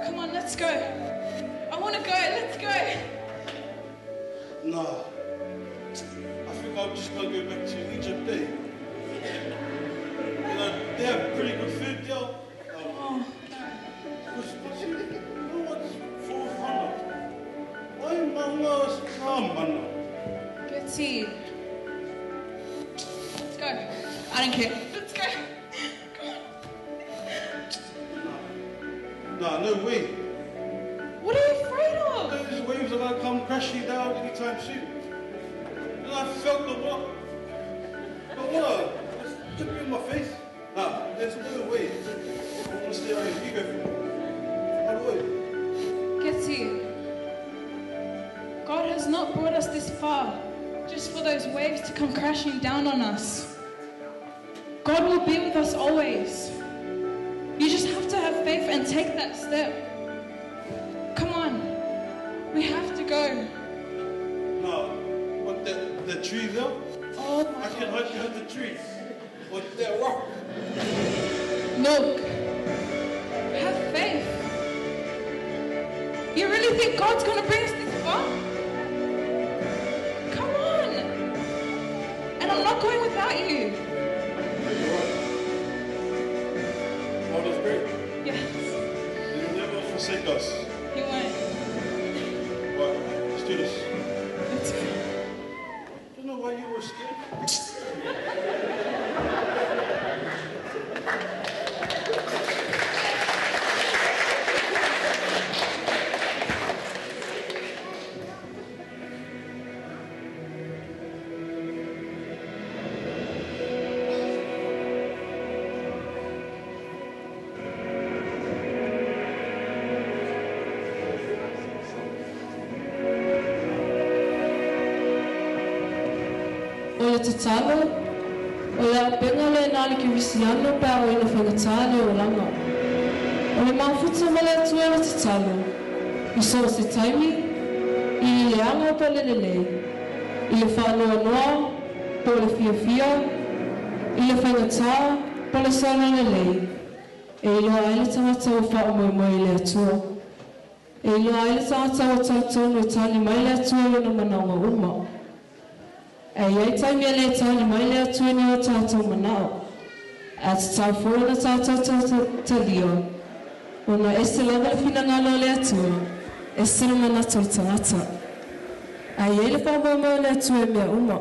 Come on, let's go. I want to go. Let's go. Nah, I think I'm just gonna go back to Egypt, eh? You know, they have pretty good food there. Oh, Because you know what's for fun? Why manga mana? Ketty. Let's go. I don't care. Let's go. Come on. Nah, no way. What are you afraid of? Those waves are gonna come crashing down anytime soon. And I felt the water. The water just tipping in my face. Nah, there's no way. I wanna stay out here. You go for it. How do I? Ketty, God has not brought us this far just for those waves to come crashing down on us. God will be with us always. You just have to have faith and take that step. Come on, we have to go. No, but that tree there? Oh my I can hide behind the tree. Or that rock. Look, have faith. You really think God's gonna bring us this far? Come on. And I'm not going without you. You're right. God is great. Yes, He'll never forsake us. He won't. Right, let's do this. Let's go. Don't know why you were scared. le tatalo, o le aupenga le nā le kerisiano pe a o ina whangatā le olaga. O le mafuta ma le atua le tatalo, i so se taimi, i le leaga po le lelei, i le whaanoanoa po le fiafia, i le whangatā po le sola lelei, e iloa ai le tagata ua faamoemoe i le Atua. E iloa ai le tagata ua talitonu e tali mai le Atua i ona manaoga uma. E iai taimi e lē tali mai le Atua i ni o tatou manao, ae tatau foi ona tatou talia, ona ese lava le finagalo o le Atua, ese le manatu o le tagata. Ae iai le faamoemoe o le Atua i mea uma.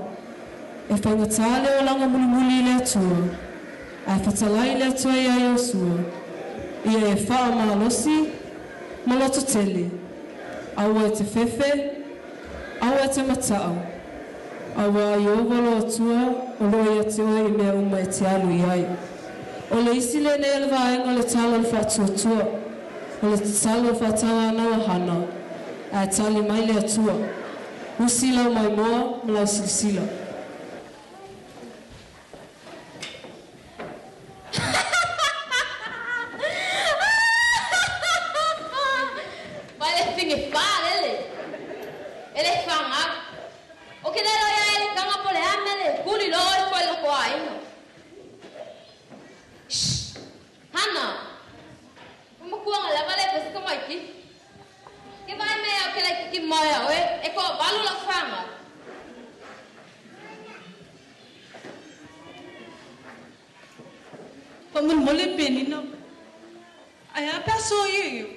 E faigata le olaga mulimuli i le Atua, ae fetalai le Atua iā Iosua, ia e faamalosi ma lototele, aua e te fefe, aua e te mataʻau, auā Ieova lou Atua o loo ia te oe i mea uma e te alu i ai. O le isi lenei o le vaega o le tala o le faatuatua, o le tatalo faatauanau a Hana, ae tali mai le Atua, Usi lau maimoa ma lau silasila. Vai le finge fa lele. Ele fanga. O ke lelo ia ele kanga po le ame le kuli lo e foi lo ko aina. Shh. Hana. Uma kuanga lava le pesi ka mai ki. Ke vai me au ke le ki moea oe e ko balu lo fanga. Faamolemole Penina. Ae a pe a soa ia i au?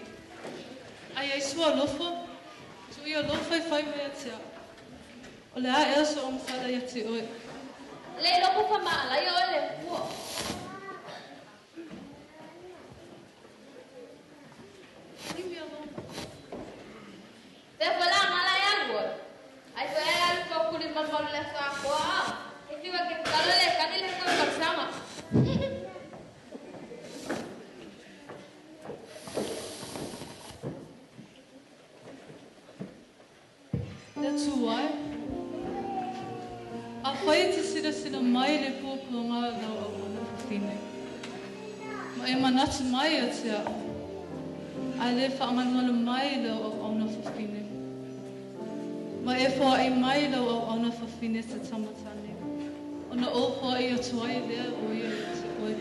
Ai ai sua alofa, tuu ia alofa e fai mai ia te au. O le a ea sou agasala ia te oe? Le iloa po whamaalaia oe le pua. Leave me alone. Te whala ngala e alu oe. Ai koe ai alu kua kuli malumalu le whaakoa a. He whiwa ke whakalo le kani le koe kausanga. Le Atua e. Afai e te silasila mai le puapuaga o lau auauna fafine, ma e manatu mai ia te a'u, ae lē faagalugalu mai lau auauna fafine, ma e foaʻi mai lau auauna fafine se tama tane, ona ou foaʻi atu ai lea o ia ia te oe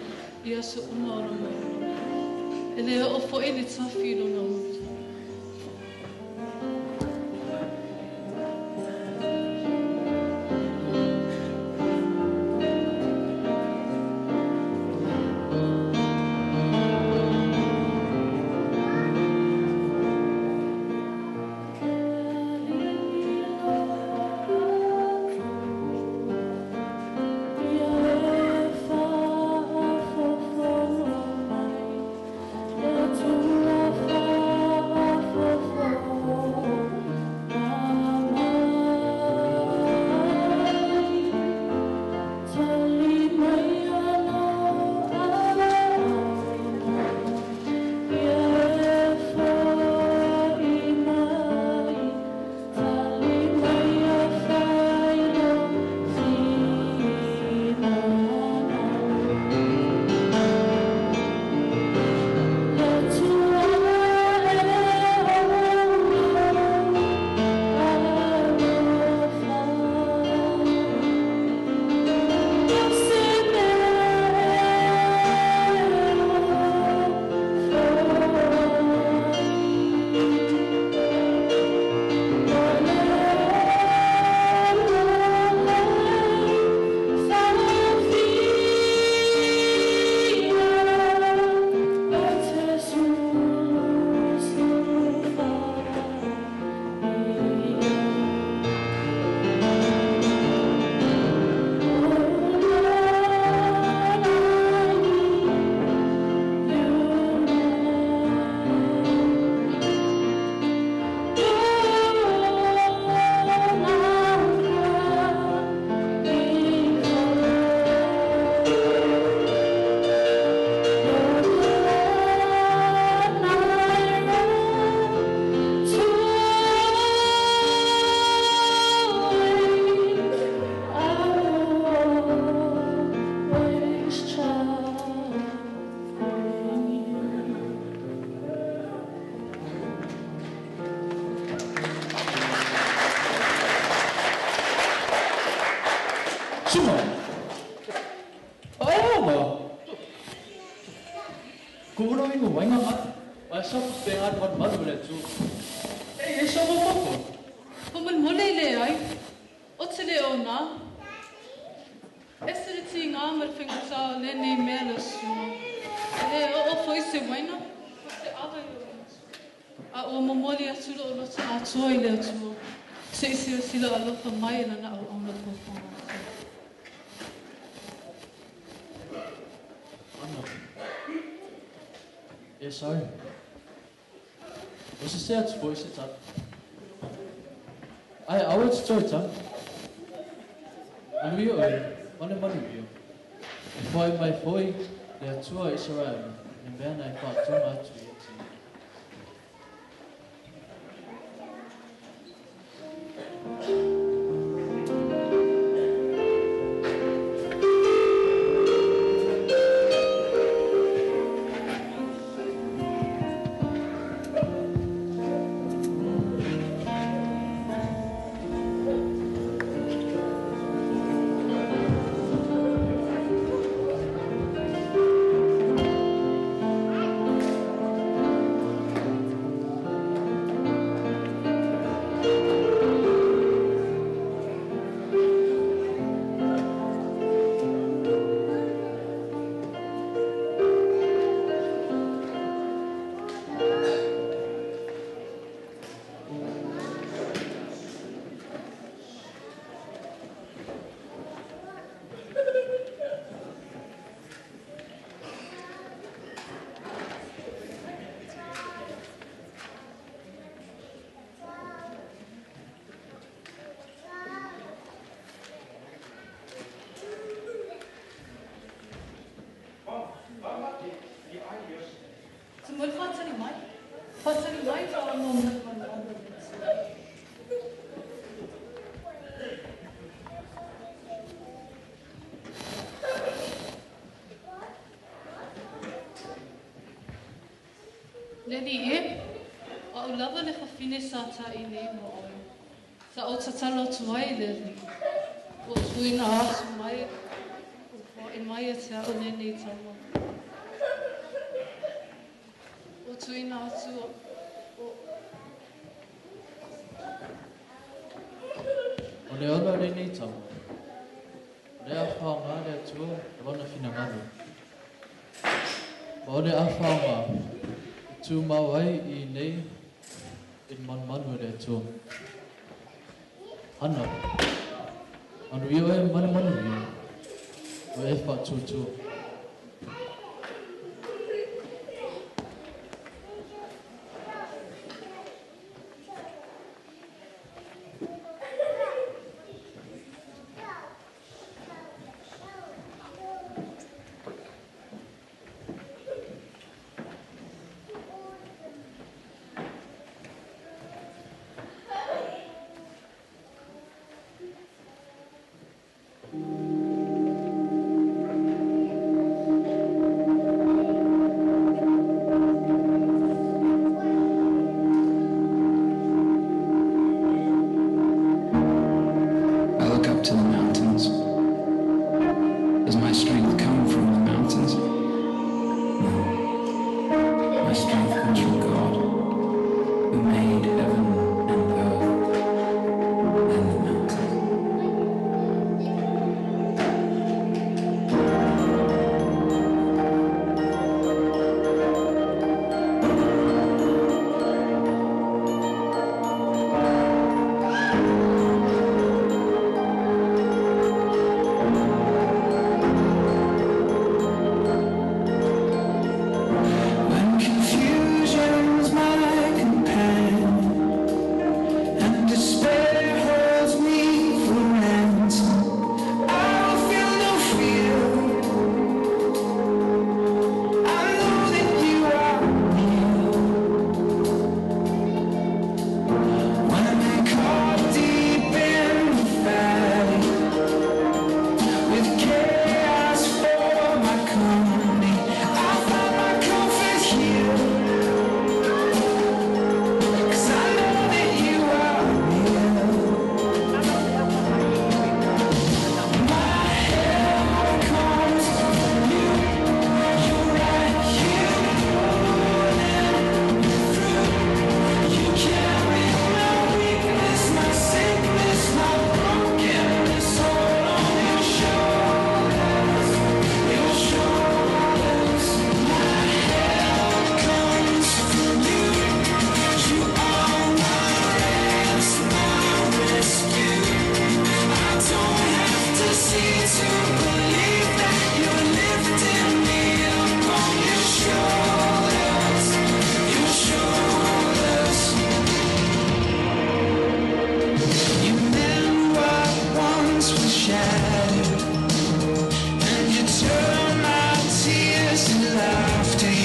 i aso uma o lou mau olaga, e lē oo foʻi le tafi i lona uta. Suma! O e ona! Ku uro ingo wainga ma. Wa sa pe ngat man malu le tu. E e sa mo poko. Mo le ai. O te le o nā. E se le ti ngā ma le whangata o le nei mea le suma. E o o fo i se waina. O se ara i o. A o momoli atu lo o loto atoa i le atua. Se i se o sila alofa mai lana au au na tōwhanga. Ana. E sorry. O se se atu fo i se tata. Ai, awe te toi ta. Manuia oe, mane manuia. E whai mai foi le atua Israel, le mea na e whaatunga atu i ati. Te mo le whātari mai. Whātari mai tā anō mo le mana. Leni e, a o lava le whawhine sa tā i nei mo oe. Sa o tatalo atu ai le ni. O tuina atu mai, o wha mai e te ao lenei tama. O tuina atu o O le ona lenei tama. O le a whaonga le atua o lona whinangalo. Ma o le a whaonga tū mau ai i nei i manumanu le atua. Ana, anu ia e mane manu ia, o e whaatuatua. I look up to the mountains. Does my strength come from the mountains? No. My strength comes from God, who made heaven and earth and the mountains. When confusion's my companion,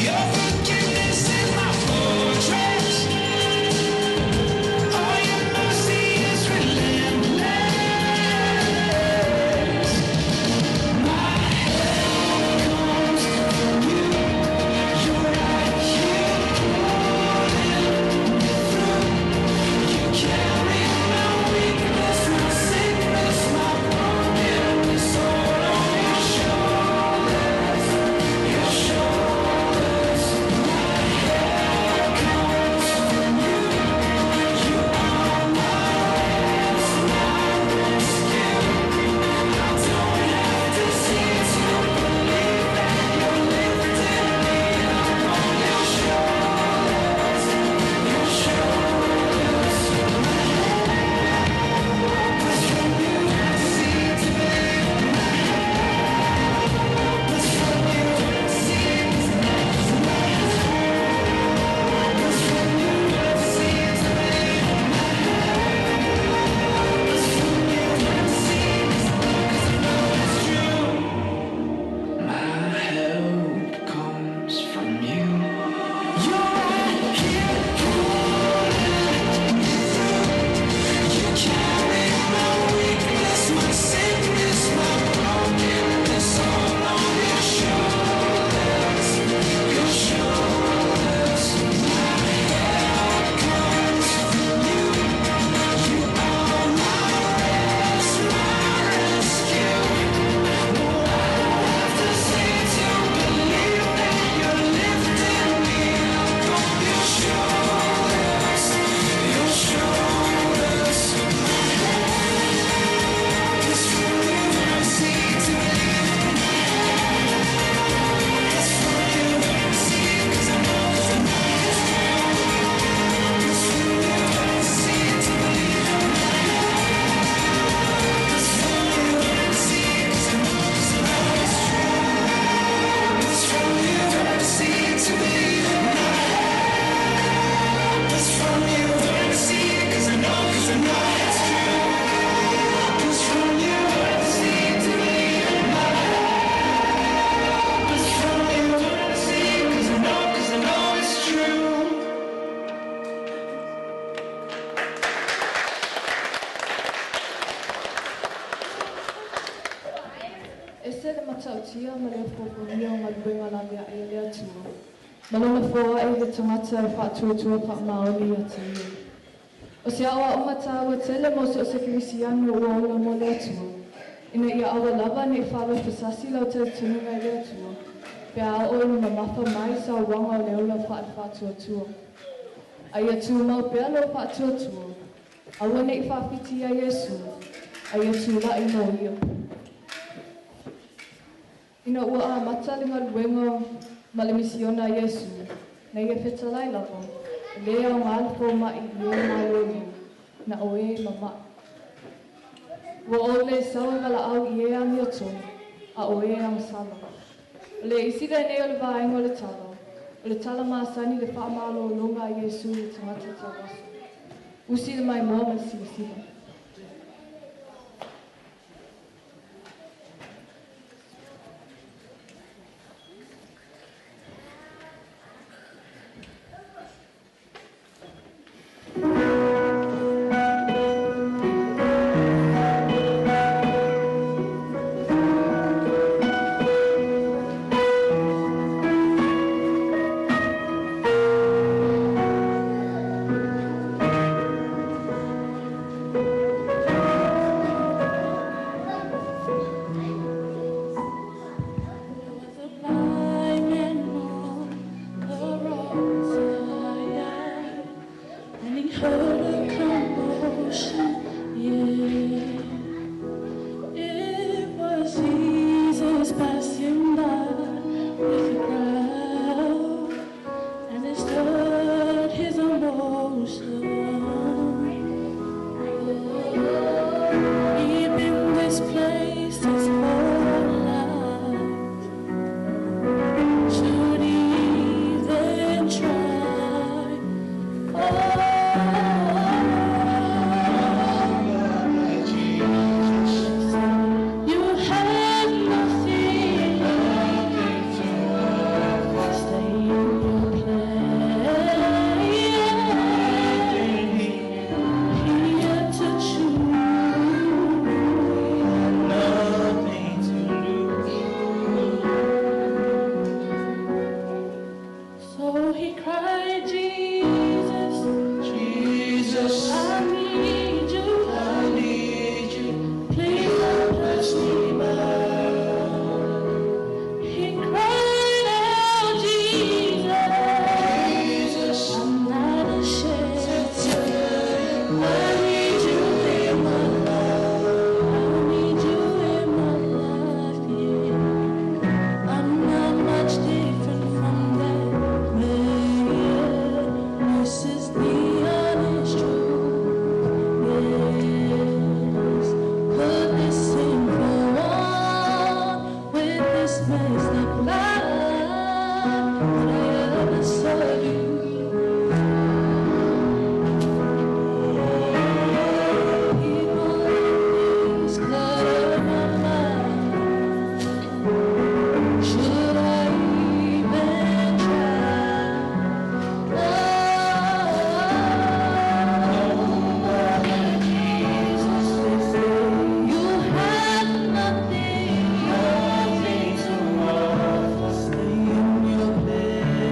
Your forgiveness is my fortress. Oh, your mercy is relentless. My help comes from you. You're right here pulling me through. You carry my weakness, my sickness, my brokenness all on your shoulders. Your shoulders. My help comes from you. You are my rest, my rescue. I don't have to see to believe that you're lifting me up on your shoulders. Your shoulders. My help is from you. See to believe. My help is from you. See my help is from you. See to believe. My help is from you. See 'cause I know it's true. My help comes from you. You're right here pulling me through. You carry my weakness, my sickness, my brokenness all on your shoulders. Your shoulders. My help comes from you. You are my rest, my rescue. No, I don't have to see to believe that you're lifting me up on your shoulders. Your shoulders. My help is from you. See to believe. My help is from you. See, 'cause I know, 'cause I know it's true. It's from you. See to believe. My help is from you. See, 'cause I know, 'cause I know it's true. It's from you. See to believe. My help is from you. See, 'cause I know it's true. It's from you. See to believe. My help is from you. See, 'cause I know it's true. E se le matautia ma le fofonia o ngaluega laveaʻi a le Atua. Ma lona foaʻi le tagata e faatuatua faamaoni ia te ia. O se aʻoaʻoga tāua tele mo so o se kerisiano ua ola mo le Atua. Ina ia aua lava neʻi faalofosasi lau talitonuga i le Atua. Pe a oo ina mamafa mai sauaga o le ola faalefaatuatua. A ia tumau pea lou faatuatua. Aua neʻi faafiti iā Iesu. A ia tulaʻi nō ia. Ina ua amata le galuega ma le misiona a Iesu, na ia fetalai lava, e lē aogā le fomaʻi i e malōlō, na o e mamaʻi. Ua ou lē sau e valaau i e amiotonu, a o e agasala. O le isi lenei o le vaega o le tala, o le tala masani le faamalōlōga a Iesu i le tagata tauaso. Usi le maimoa ma le silasila. Thank Would I ever serve you? People and things clutter my mind. Should I even try? Oh, Jesus, you have nothing, nothing to offer. Stay in your place.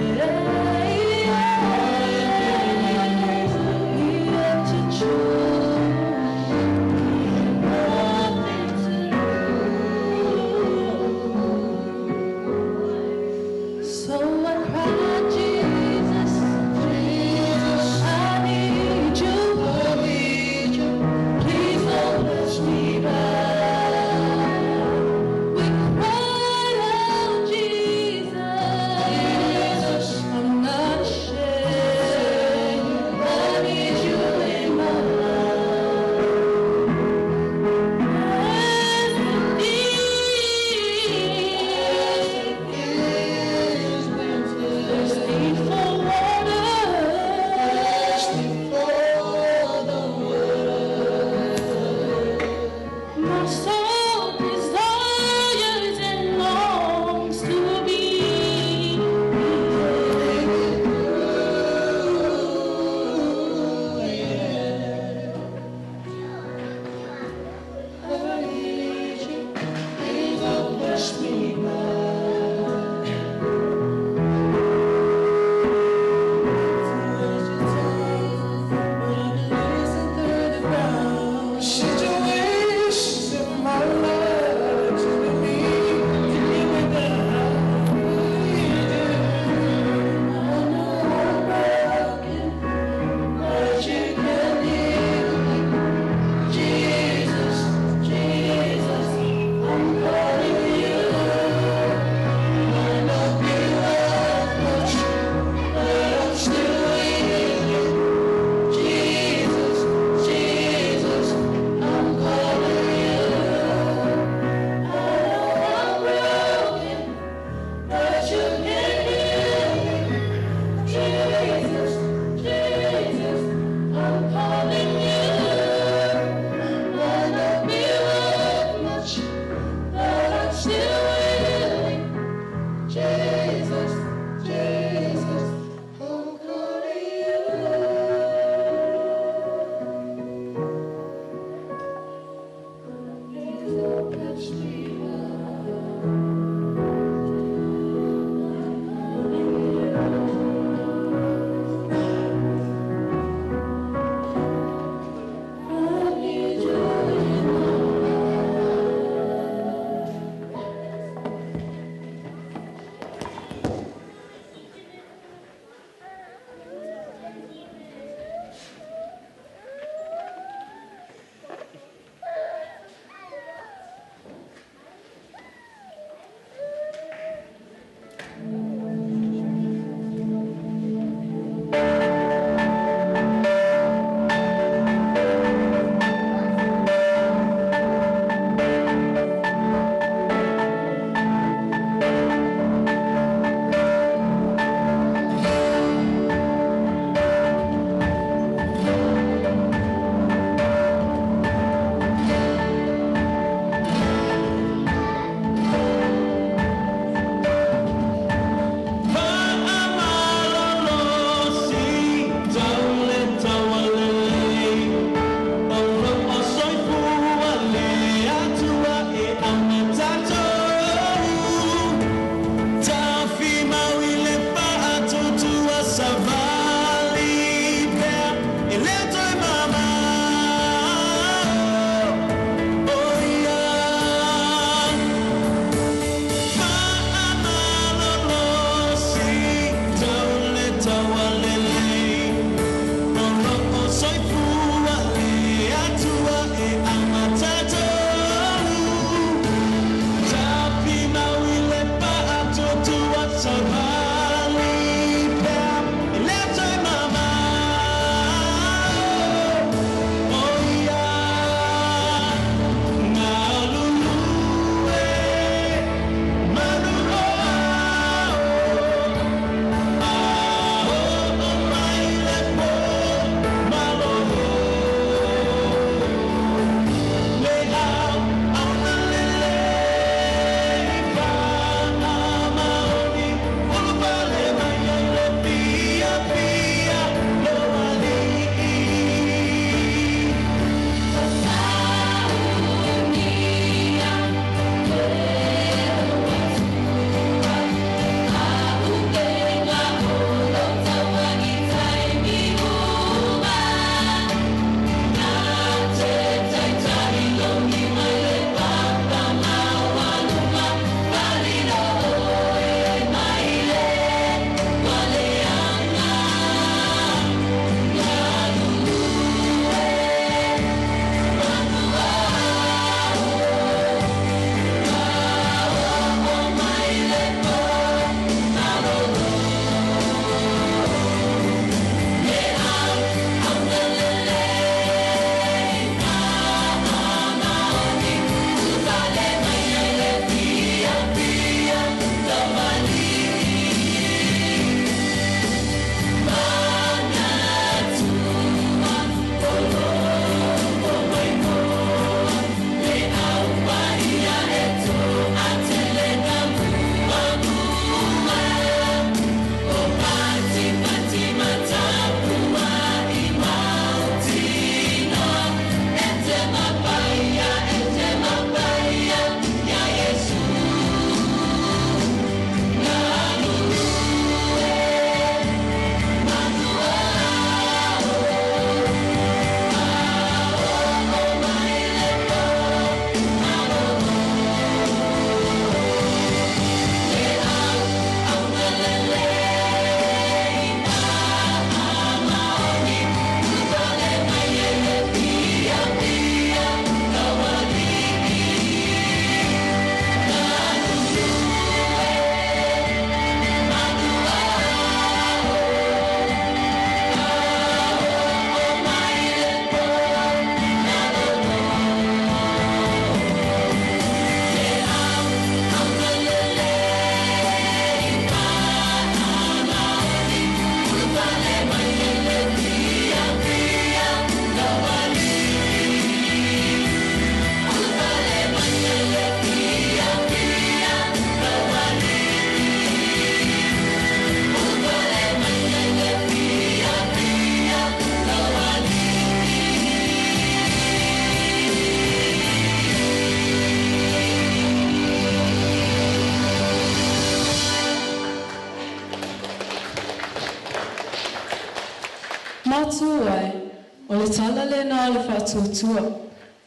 Matu ai, o le tala lena o le faatuatua.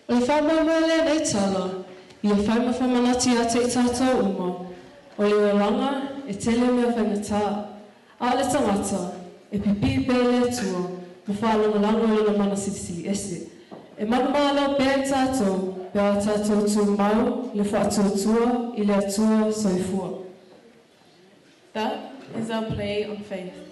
O le faamoemoe o lenei tala, ia fai ma faamanatu ia te i tatou uma, o le olaga e tele mea faigata, a o le tagata, e pipii pea i le Atua ma faalagolago i Lona mana silisili ese. E manumalo pea i tatou pe a tatou tumau le faatuatua i le Atua soifua. That is our play on faith.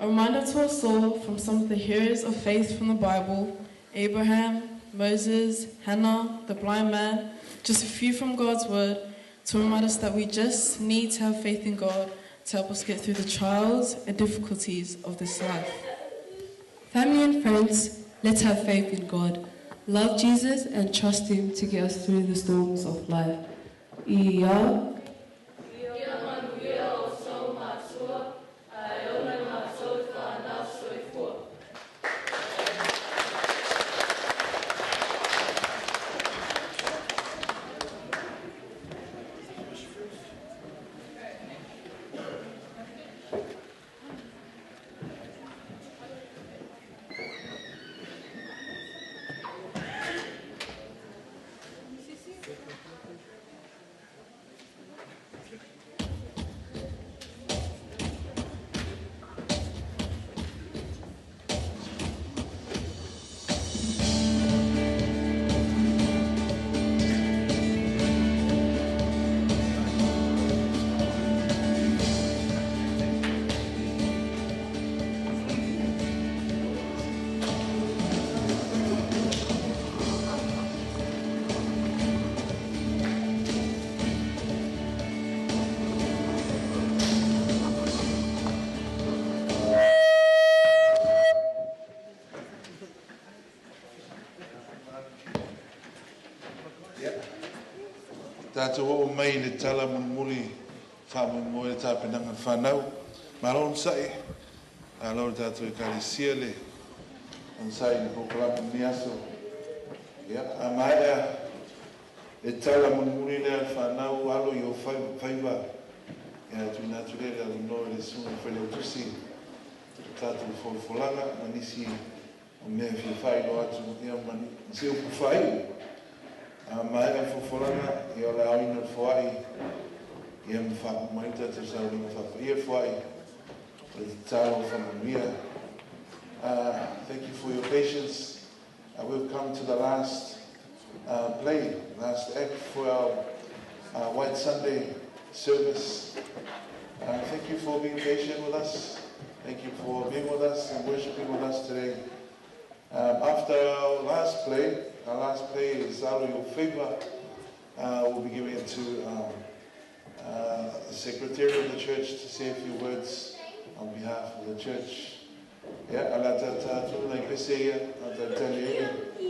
A reminder to us all from some of the heroes of faith from the Bible, Abraham, Moses, Hannah, the blind man, just a few from God's word, to remind us that we just need to have faith in God to help us get through the trials and difficulties of this life. Family and friends, let's have faith in God. Love Jesus and trust Him to get us through the storms of life. Ia. Tatou oo mai i le tala mulimuli faamoemoe le tapenaga a le fanau. Malo onosai, malo i le tatou Ekalesia le onosai i le polokalame i lenei aso. Ia, a maea le tala mulimuli lea a le fanau, alo i o faiva, ia tuuina atu lea le avanoa i le Susuga i le Failautusi o tatou folafolaga ma nisi o mea e fia faailoa atu ia ma se upu faaiu. A maea le folafolaga, ia o le aoina o le foai ia ma faauma ai le tatou sauniga faapaia le foai o le tatalo faamanuia. Thank you for your patience. We've come to the last play, last act for our White Sunday service. Thank you for being patient with us. Thank you for being with us and worshiping with us today. After our last play, our last play is Alo Your Favor. We'll be giving it to the secretary of the church to say a few words on behalf of the church. Ia, a le a tātou nai pese ia, a talitali ai le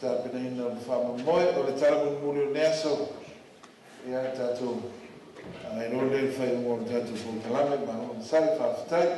tapenaina o le faamoemoe o le tala mulimuli o lenei aso. Ia, tatou iloa lelei le faaiuga o le tatou polokalame, malo onosai, faafetai.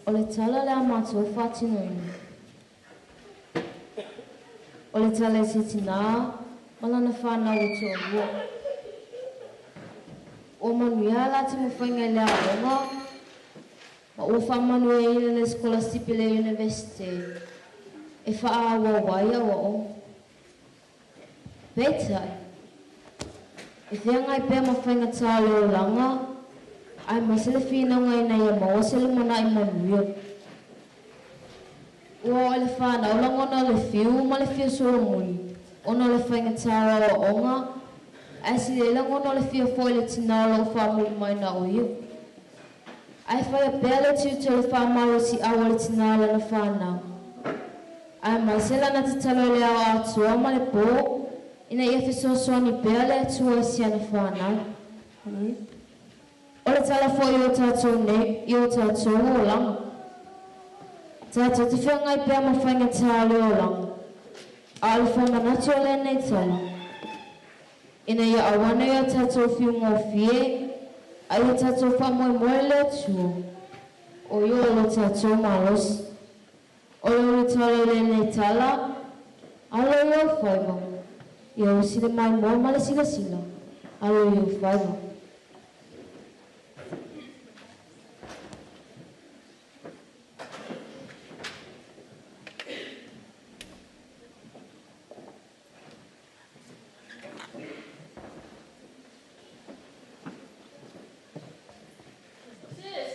O le tala le a mātou whātinoina. O le tala i se tinā, ma lana whānau o toalua. Ua manuia la taumafaiga i le aoaoga, ma ua faamanuiaina i le sikolasipi i le Iunivesite e faaauau ai aoaoga. Peitai, e feagai pea ma faigata o le olaga, aemaise le finauga ina ia maua se lumanai manuia. Ua oo i le fanau lagona o le fiu ma le fia solomuli ona o le faigata o aoaoga, ae sili ai lagona o le fia foi i le tinā o lo o faamuli mai na o ia. Ae faia pea le tiute o le faamalosiau a le tinā i lana fanau, aemaise lana tatalo i le ao atoa ma le pō ina ia fesoasoani pea le Atua i si ana fanau. O le tala foi i o tatou nei i o tatou olaga. Tatou te feagai pea ma faigata o le olaga, a o le faamanatu o lenei tala, ina ia aua nei o tatou fiugofie, a ia tatou faamoemoe i le Atua, o ia o lo tatou malosi. O le ulutala i lenei tala, alo i ou faiva, ia usi le maimoa ma le silasila, alo i ou faiva. Sis!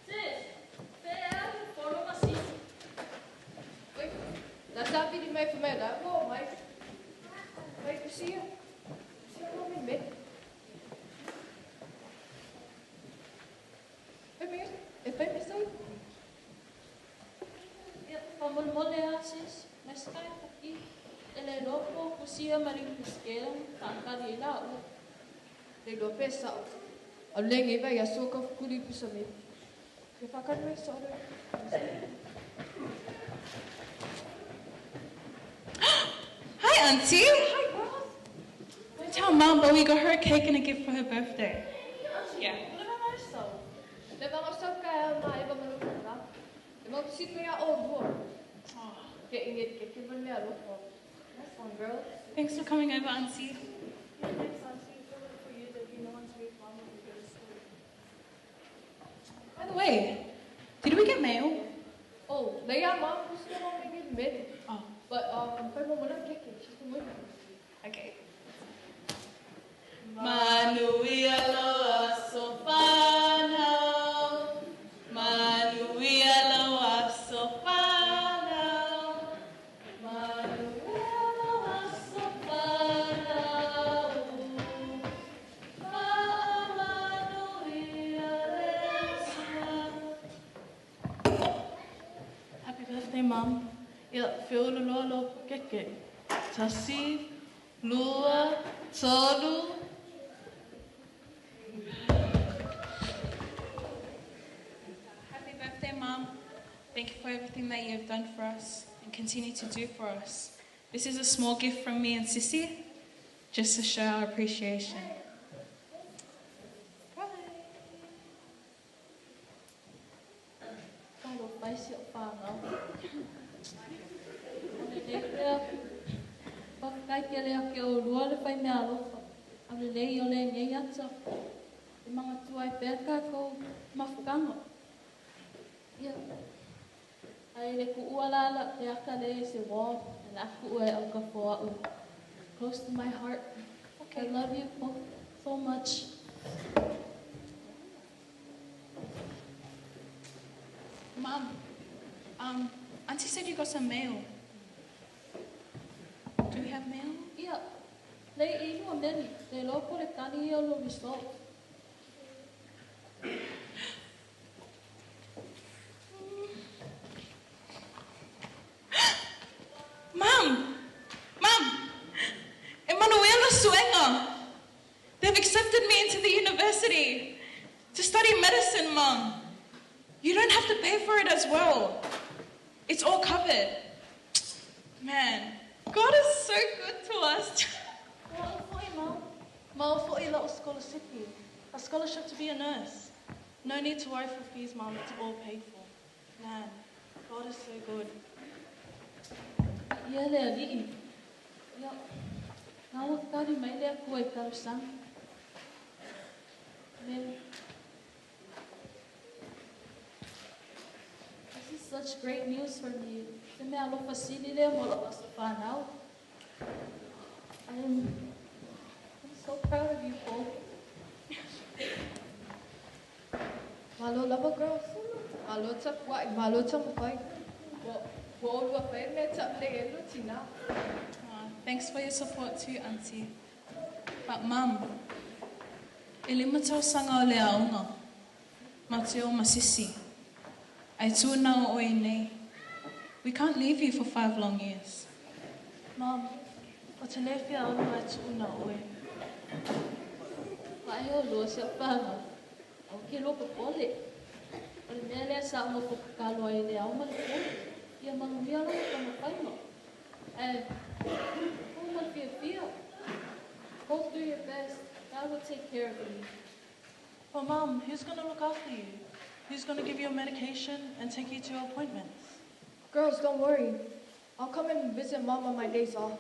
Sis! Fea ea Folo ma Sisi? Oi, na sāpili mai fai mai o la ua omai. Mai kusia. Kusia mo me me. Fai mai e fai mai sai. Ia, faamolemole lava sis, mai se kai paki. E le iloa po o kusia ma le Iunivesikele faatali ai laua. Le iloa pe sa'o. Alu lenei vaiaso ka fukuli i Pusamele. Ke faakali mai sa'o le. Hi, Auntie. Hi, girls. Don't tell Mum, but we got her a cake and a gift for her birthday. Yeah. Le vanga sau ka ea ma eva ma loko la. Le mau sini mai a olua. Ke inge ke ke ma mea loko. Nice one, girls. Thanks for coming over, Auntie. Yeah, thanks, Auntie. If it weren't for you, there'd be no one to wake Mom when we go to school. By the way, did we get mail? Oh, lei a mom, who's still on me mid. Oh. But fai mo mona keke, she's been waiting. Okay. Manuia lau aso fanau, Manuia lau aso fanau, Manuia lau aso fanau, Faamanuia le Atua. Happy birthday, Mum. Ia, feolo loa lou keke. Tasi, lua, tolu. Happy birthday, Mum. Thank you for everything that you have done for us and continue to do for us. This is a small gift from me and Sissy, just to show our appreciation. Talofa e si ou fanau. O lenei mea, faafetai tele ia te oulua le fai meaalofa, a o lelei o lenei ata e manatua ai pea le tatou mafutaga. Ia, ae le tuua la le ata lea i se uō, o le a tuua e aukafo a'u. Close to my heart. I love you both so much. Mum, Auntie said you got some mail. Do we have mail? Ia, lei e ilua meli, le iloa po o le tali ia o lou result. Mum! Mum! E manuia le suega! They've accepted me into the university to study medicine, Mum. You don't have to pay for it as well. It's all covered. Man, God is so good to us. O a'u foi, Mum. Maua foi la'u sikolasipi, a scholarship to be a nurse. No need to worry for fees, Mom. It's all paid for. Man, God is so good. Ia le ali'i. Ia, na ua tali mai le Atua i talosaga. Amen. This is such great news for me. Se mea alofa sili lea mo la'u aso fanau. I'm so proud of you both. Malo lava, girls. Malo tapua'i, malo taumafai. Ua ua ʻolua faia le mea e taʻalelei ai lua tinā. Aw, thanks for your support too, Auntie. But Mum, e 5 tausaga o le aoga, ma te o masisi. Ae tu na o oe nei. We can't leave you for 5 long years. Mom, o te le fia ʻolua e tuʻu na ʻoe. Vaai ʻolua siʻu fanau. Aua ke lua popole. O le mea lea sa ʻu nofo tatalo ai i le ao ma le po. Ia manuia lou taumafaiga. Ae, o ma le fiafia. Both do your best. God will take care of you. But Mom, who's going to look after you? Who's going to give you your medication and take you to your appointments? Girls, don't worry. I'll come and visit Mom on my days off.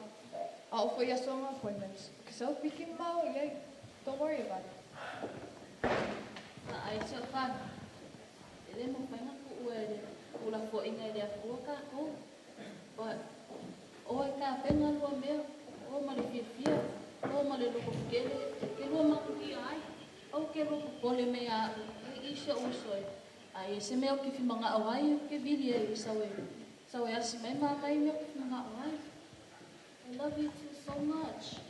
I'll offer you some appointments. Because I'll be mau, yeah. Don't worry about it. Vaai siʻu fanau. E le mafai ona tuua e le tulafoʻiga e le Atua tatou. But, o e tapena lua mea, o ma le fiafia, o ma le lototetele, e ke lua manuia ai. Aua ke lua popole mai ia a'u, e i siʻu uso e. A ia se mea o ke fimagaʻo ai, o ke vili ai i sau e asi mai ma mai mea o ke fimagaʻo ai. I love you two so much.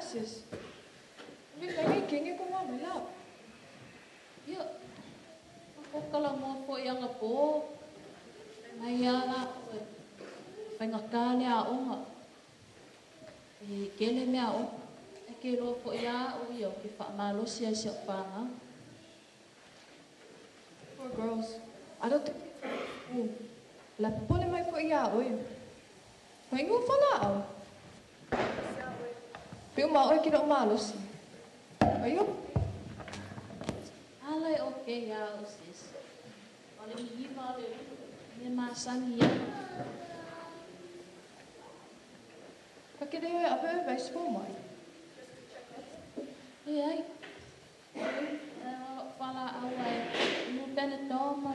Sis. Mi ngai kenge ko wa mai la. Ia, o kala moa foʻi agapō. Mai ala e faigata le aʻoga. E kele mea o. E ke loa foʻi aʻu ia o ke faamalosi ai siʻu fanau. Poor girls. I don't think oh, la popole mai foʻi iā ʻoe. Mai inu falaʻau. Pe uma ʻoe ke loʻo malosi. Aio? Ala e okay iā ʻu sis. O le hihiva o le ulu. Me masani ia. Ka ke leo e ape e baseball mai. E ai. E o falaʻau ai inu Panadol ma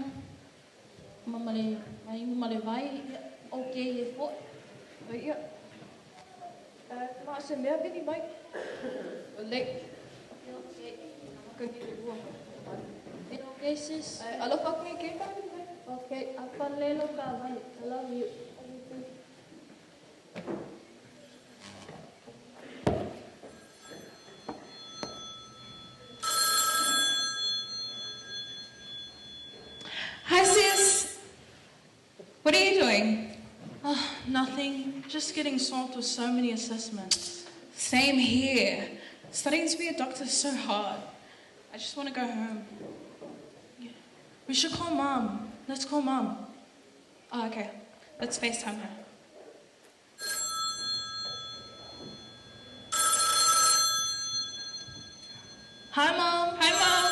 ma ma le ma inu ma le vai ia okay e foʻi. Ai ia. Ma se mea vili mai. O lei. E okay. Ka ngile ua. E okay sis. Alofa aku i ke mai. Okay, apa lelo ka vai. I love you. Love you too. Hi, sis. What are you doing? Oh, nothing. Just getting swamped with so many assessments. Same here. Studying to be a doctor is so hard. I just want to go home. Yeah. We should call Mom. Let's call Mom. Oh, okay. Let's FaceTime her. Hi, Mom. Hi, Mom.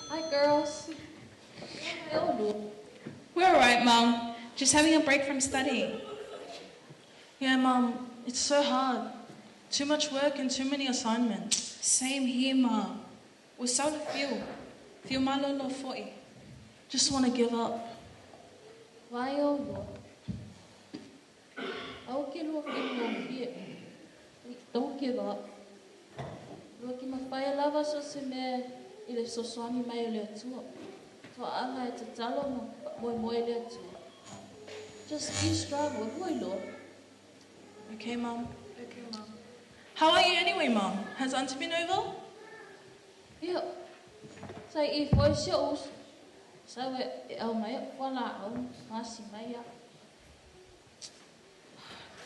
Hi, girls. We're all right, Mom. Just having a break from studying. Yeah, Mom. It's so hard. Too much work and too many assignments. Same here, Mom. Ua sau le fiu. Fiu malolo foʻi. Just want to give up. Vai ʻolua. Aua ke lua faigofie. Don't give up. Lua ke mafaia lava so se mea I le fesoasoani mai o le Atua. Toaaga e tatalo ma faamoemoe i le Atua. Just be strong, ua lua iloa. Okay, Mum. Okay, Mum. How are you anyway, Mum? Has Auntie been over? Ia, sa i foi si o'u uso. Sau e au mai a'u fualaau ma asi mai a'u.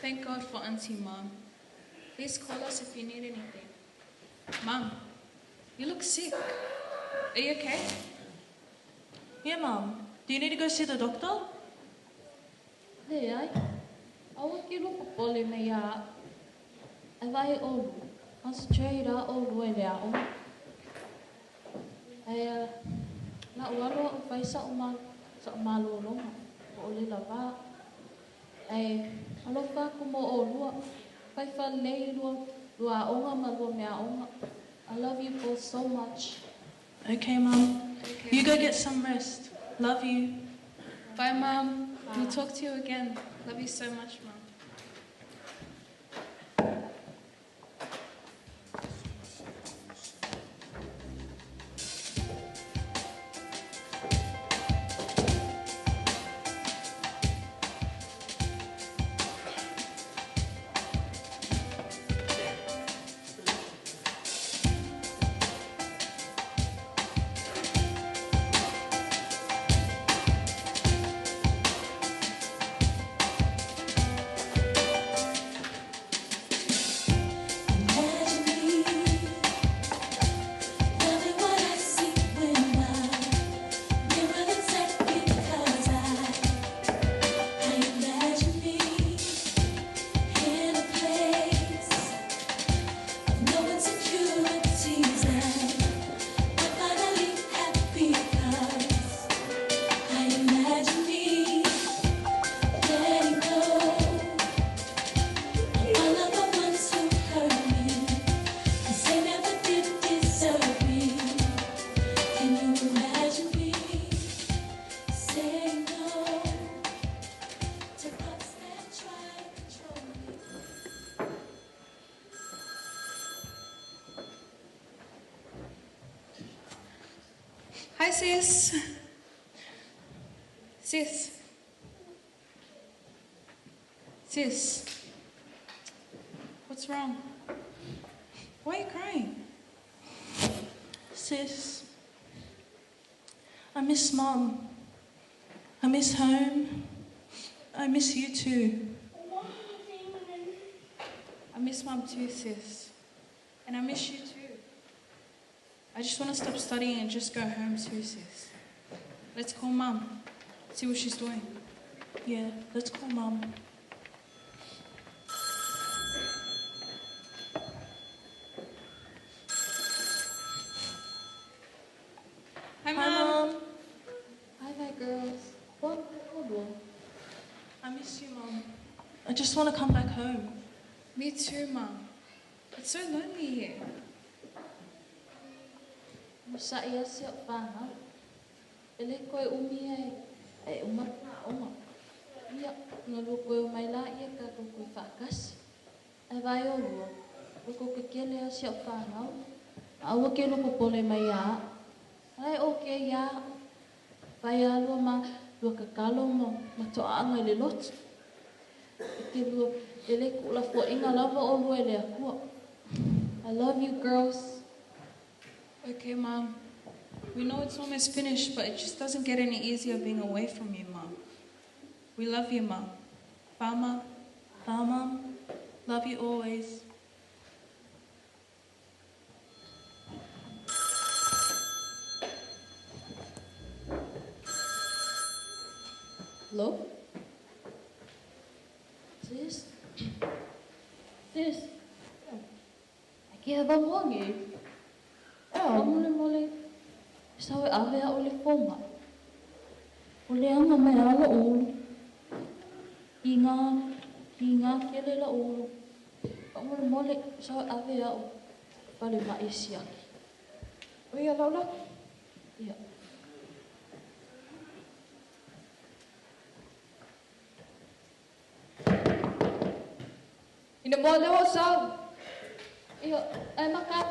Thank God for Auntie, Mum. Please call us if you need anything. Mum, you look sick. Are you okay? Yeah, Mum. Do you need to go see the doctor? Leai, aua ke lua popole mai iā a'u. Ae vaai ʻolua, concentrate lava ʻolua i le aoga. Ae la'u alu a'u e fai sa'u sa'u malōlōga po o le lavā a'u. Ae alofa atu mo ʻolua, fai faalelei lua lua aoga ma lua meaaoga. I love you both so much. Okay, Mum. Okay. You go get some rest. Love you. Bye, Mum. We'll talk to you again. Love you so much, Mum. Imagine me loving what I see when my mirror looks at me, 'cause I imagine me in a place of no insecurities, and I'm finally happy 'cause I imagine me letting go. All of the ones who hurt me, 'cause they never did deserve me. Can you imagine me saying no to thoughts that try to control me? Hi, sis. Sis. Sis. What's wrong? Why are you crying? Sis, I miss Mum. I miss home. I miss you too. I miss Mum too, sis. And I miss you too. I just want to stop studying and just go home too, sis. Let's call Mum. See what she's doing. Yeah, let's call Mum. Hi, Hi, Mum. Mum. Hi there, girls. Ua ʻolua. I miss you, Mum. I just want to come back home. Me too, Mum. It's so lonely here. Onosaʻi lava si a'u fanau. E lē toe umi ae e uma lua aoga. Ia, ona lua toe omai laia tatou toe faatasi. Ae vaai ʻolua, ua koke kele lava si a'u fanau. Ma aua ke lua popole mai iā a'u. O la e okay iā a'u. Fai lava lua ma lua tatalo ma ma toaaga i le lotu. E ke lua e lē tuulafoaʻina lava ʻolua e le Atua. I love you, girls. Okay, Mum. We know it's almost finished, but it just doesn't get any easier being away from you, Mum. We love you, Mum. Bye, Mum. Bye, Mum. Love you always. Hello? Sis? Sis? Ai ke ava moa nei. Faamolemole, sau e ave a'u i le fomaʻi. O leaga mai lava loʻu ulu. Kigā, kigā kele loʻu ulu. Faamolemole, sau e ave a'u i falemaʻi e siaki. O ia lau lako. Ia. Ina moa leo o sau. Ia, ae maka.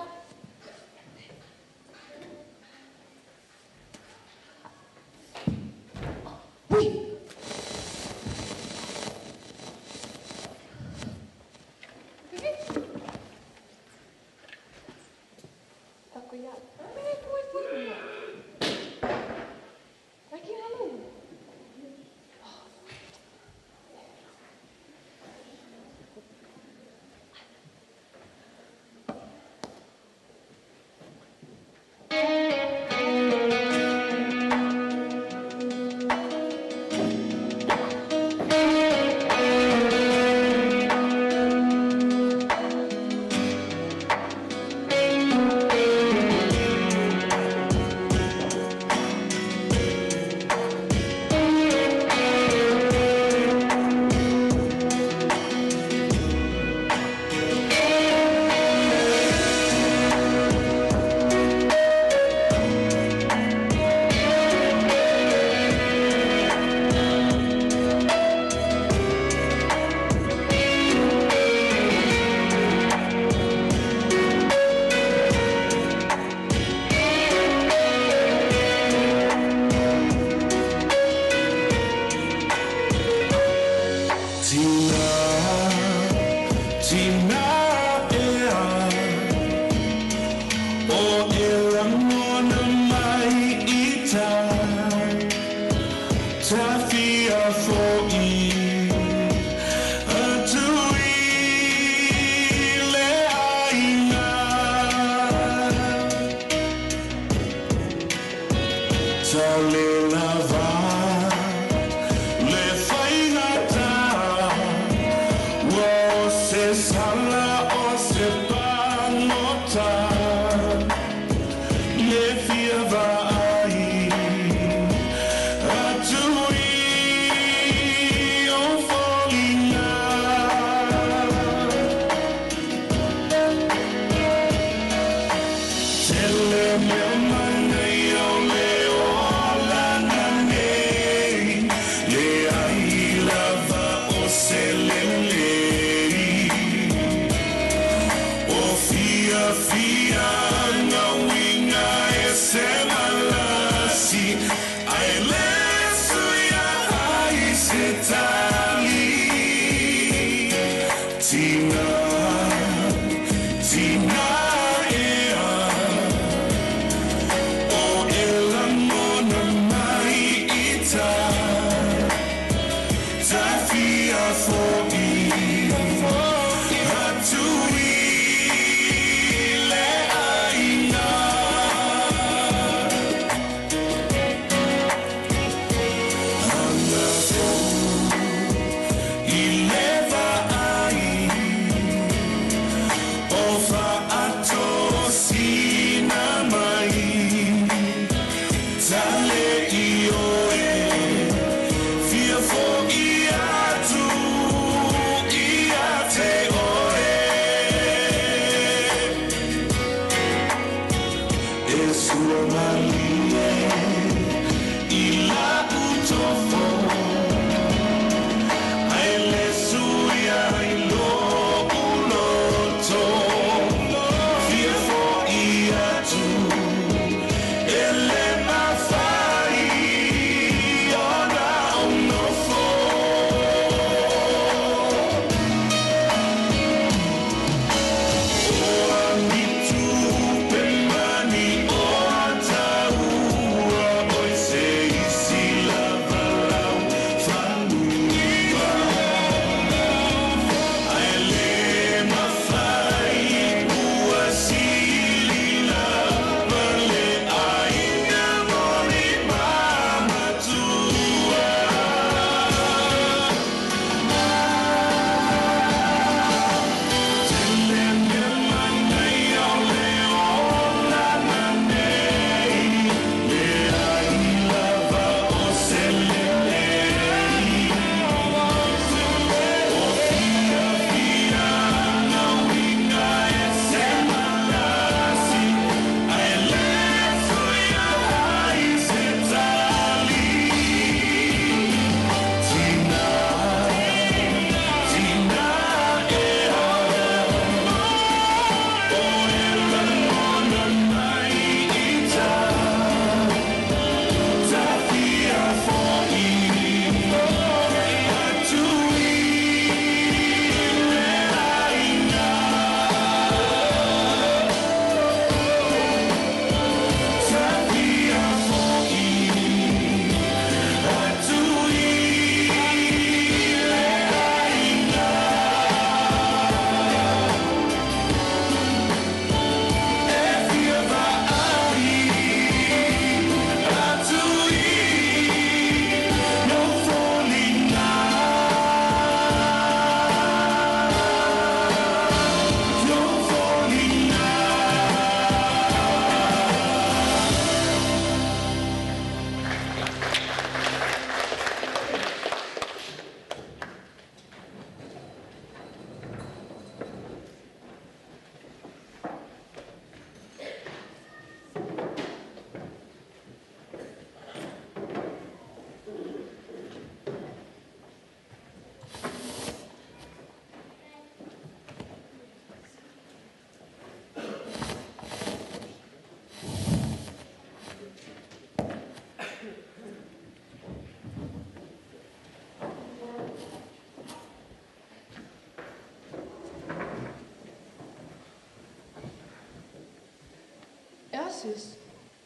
Sis,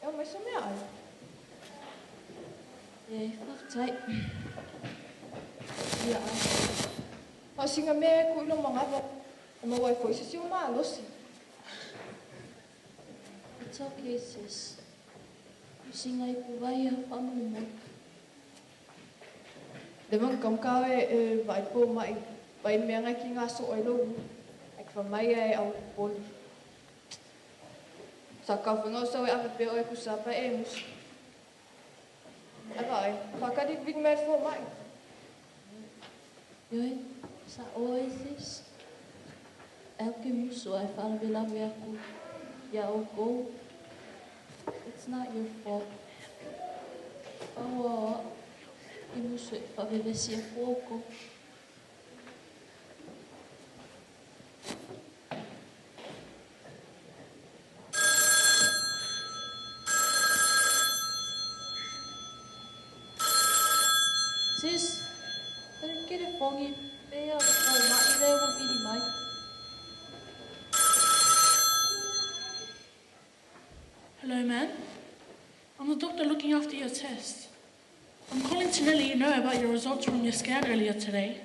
e o mai sa mea ai. E, whaftai. Ia ai. O singa mea e kuilo mangawa. O maua e foi se si o maalosi. It's okay, sis. Singa i kuwai a whamumo. Le mang kamkau e vai po mai. Vai mea ngai ki ngā so ai logu. Ai kwa mai ai au poli. Sa kawhenga o sau e awe peo e kusapa e musi. Ai vai, whakari big mad for mai. Ioi, sa oe sis. Au ke musu ai wharawelawe aku. Ia o kou. It's not your fault. Aua, i musu e whawewesi aku o kou. Sis, better get a fongi pea o ma'i lea ua vili mai. Hello, man. I'm the doctor looking after your test. I'm calling to let you know about your results from your scan earlier today.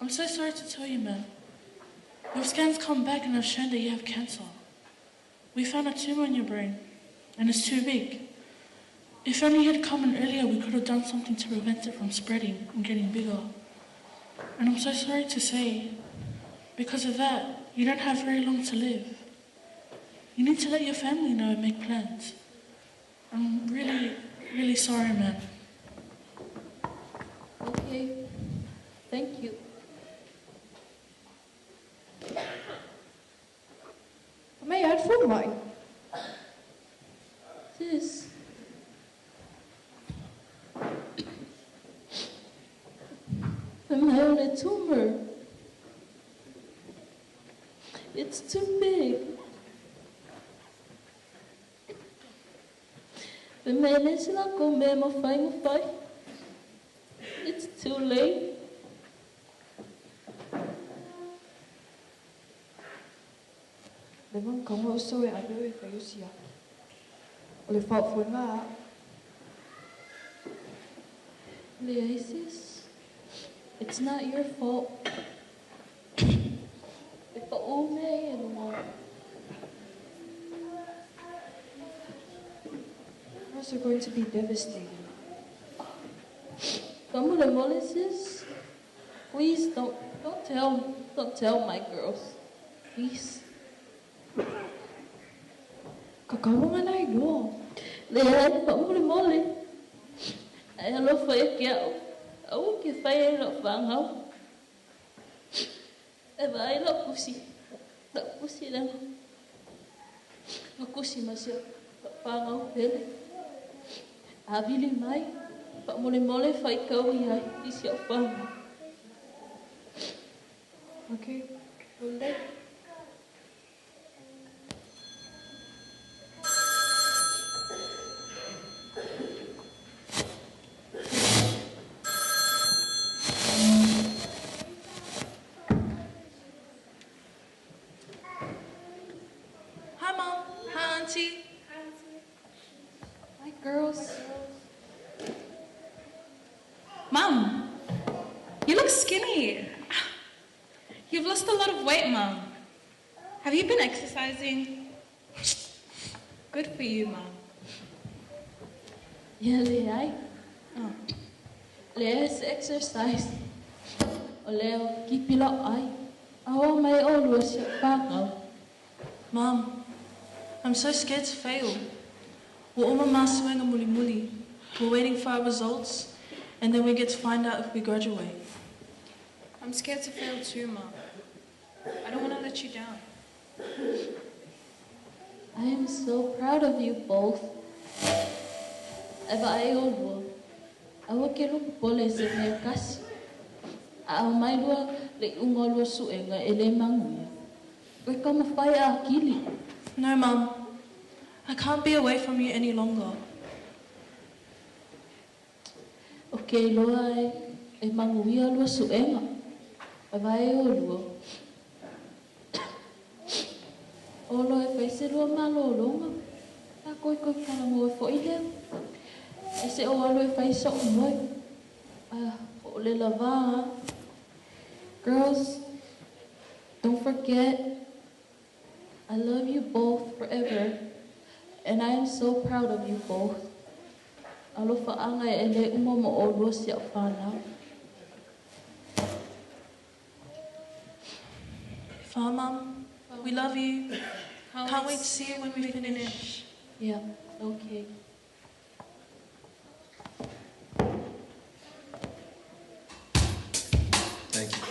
I'm so sorry to tell you, man. Your scans come back and have shown that you have cancer. We found a tumor in your brain, and it's too big. If only you had come in earlier, we could have done something to prevent it from spreading and getting bigger. And I'm so sorry to say, because of that, you don't have very long to live. You need to let your family know and make plans. I'm really, really sorry, man. Okay, thank you. May I phone mai? Sis. I'm having a tumor. It's too big. It's too late. Le mang kaunga o so e awe e whai o siaki. O le whaofuenga a. Leai, sis, it's not your fault. E wha o mea e runga. Girls are going to be devastated. Whamule sis. Please don't tell my girls. Please. Kakawanga na ilo. Leai, whamule mole. Ai alofa e ke au. Au ke whai e lau whangau. E vai lau kusi. Lau kusi leo. Lau kusi masia. Lau whangau pele. Avili mai. Whamule mole whai kau i ai. Isi au whangau. Okay. Well, Hi, Mom. Hi, Auntie. Hi, girls. Mom, you look skinny. You've lost a lot of weight, Mom. Have you been exercising? Good for you, Mom. Yeah, leai. Oh. Leai se exercise. O leo kipi lau ai. Awa mai o lua si whangau. Mom, I'm so scared to fail. We're all masuenga muli muli. We're waiting for our results, and then we get to find out if we graduate. I'm scared to fail too, Mom. I don't want to let you down. I am so proud of you both. E vai o lua. Awa ke lupu pole se mea kasi. A au mai lua le unga lua suenga e le manguia. Oe ka mawhai a akili. No, Mum. I can't be away from you any longer. Okay, loa e manguia lua suenga. E vai o lua. O loa e whaise lua malolonga. A koi koi kala moe fo i leo. E se o alo e whaisa o moe. A o le lava. Girls, don't forget, I love you both forever, and I am so proud of you both. Alofa anga e le uma mo o lua si au whanau. Fa, Mum, we love you. Can't wait to see you when we finish. Yeah, okay. Thank you.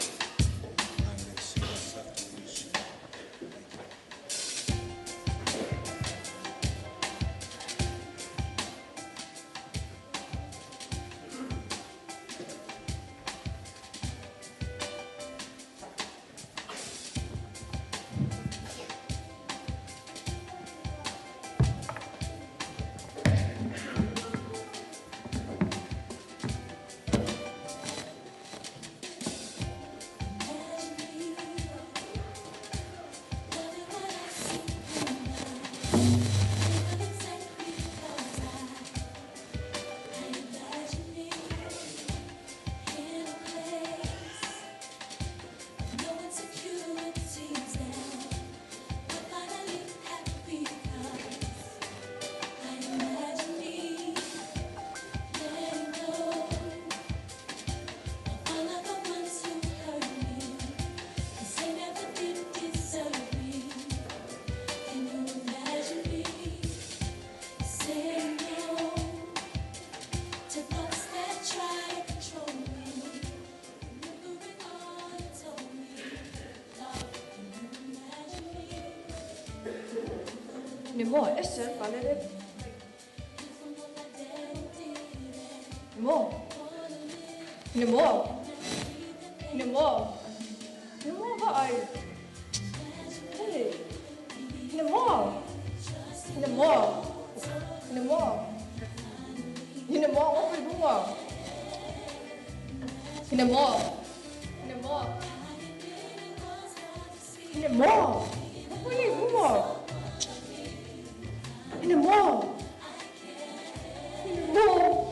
Nemo, ese falere. Nemo. Nemo. Nemo. Nemo ba ai. Hey. Nemo. Nemo. Nemo. Nemo, what will do? Nemo. Nemo. Nemo. What will you do? Nemo. Nemo.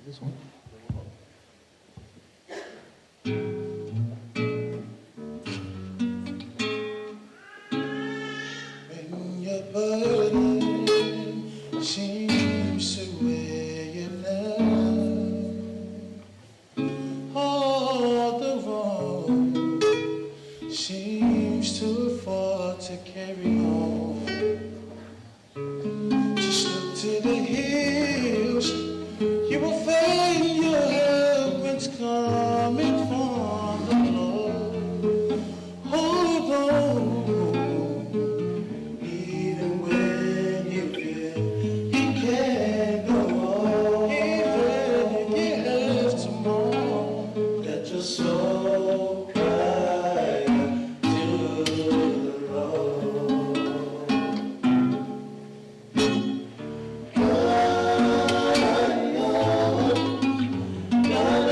This one. When your burden seems to weigh you down, all the wrong seems too far to carry on. Just look to the hills, you will find your help when's coming from the Lord. Hold on, even when you feel you can't go on, even if you have to mourn, let your soul cry out to the Lord. God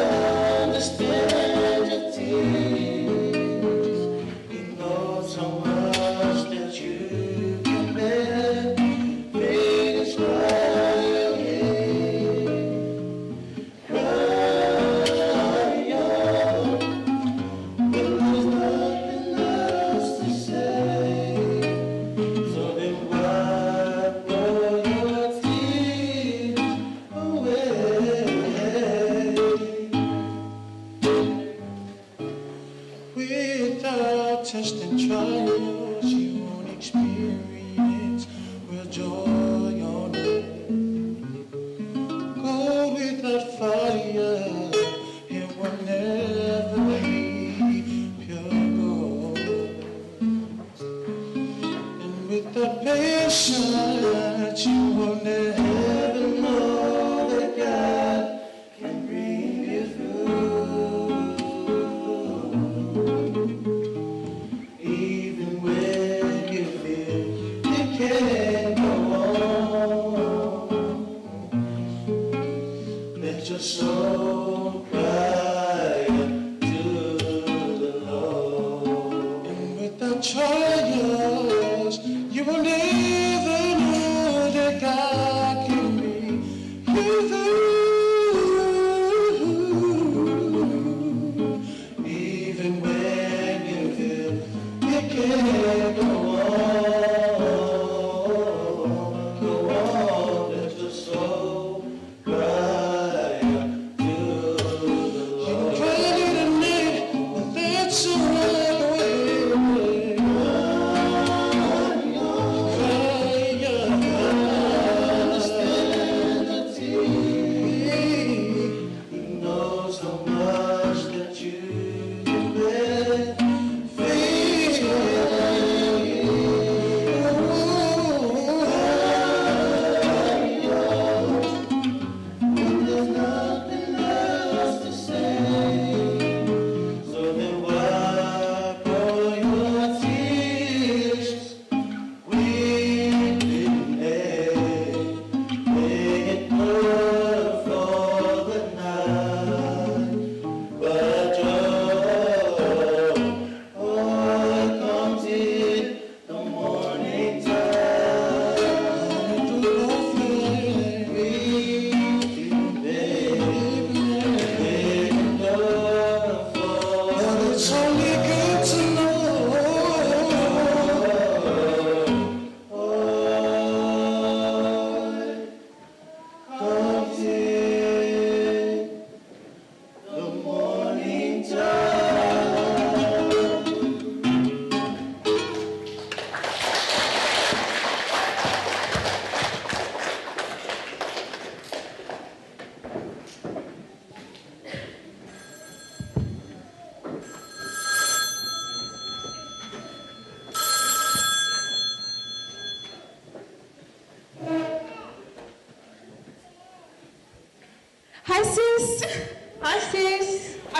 understands your tears. He knows how much that you can bear. Faith is why you're here. Cry on when there's nothing else to say. So then wipe all your tears away. Without tests and trials, you won't experience real joy on earth. Gold without fire, it will never be pure gold. And without patience, you will never know that God can bring you through. Even when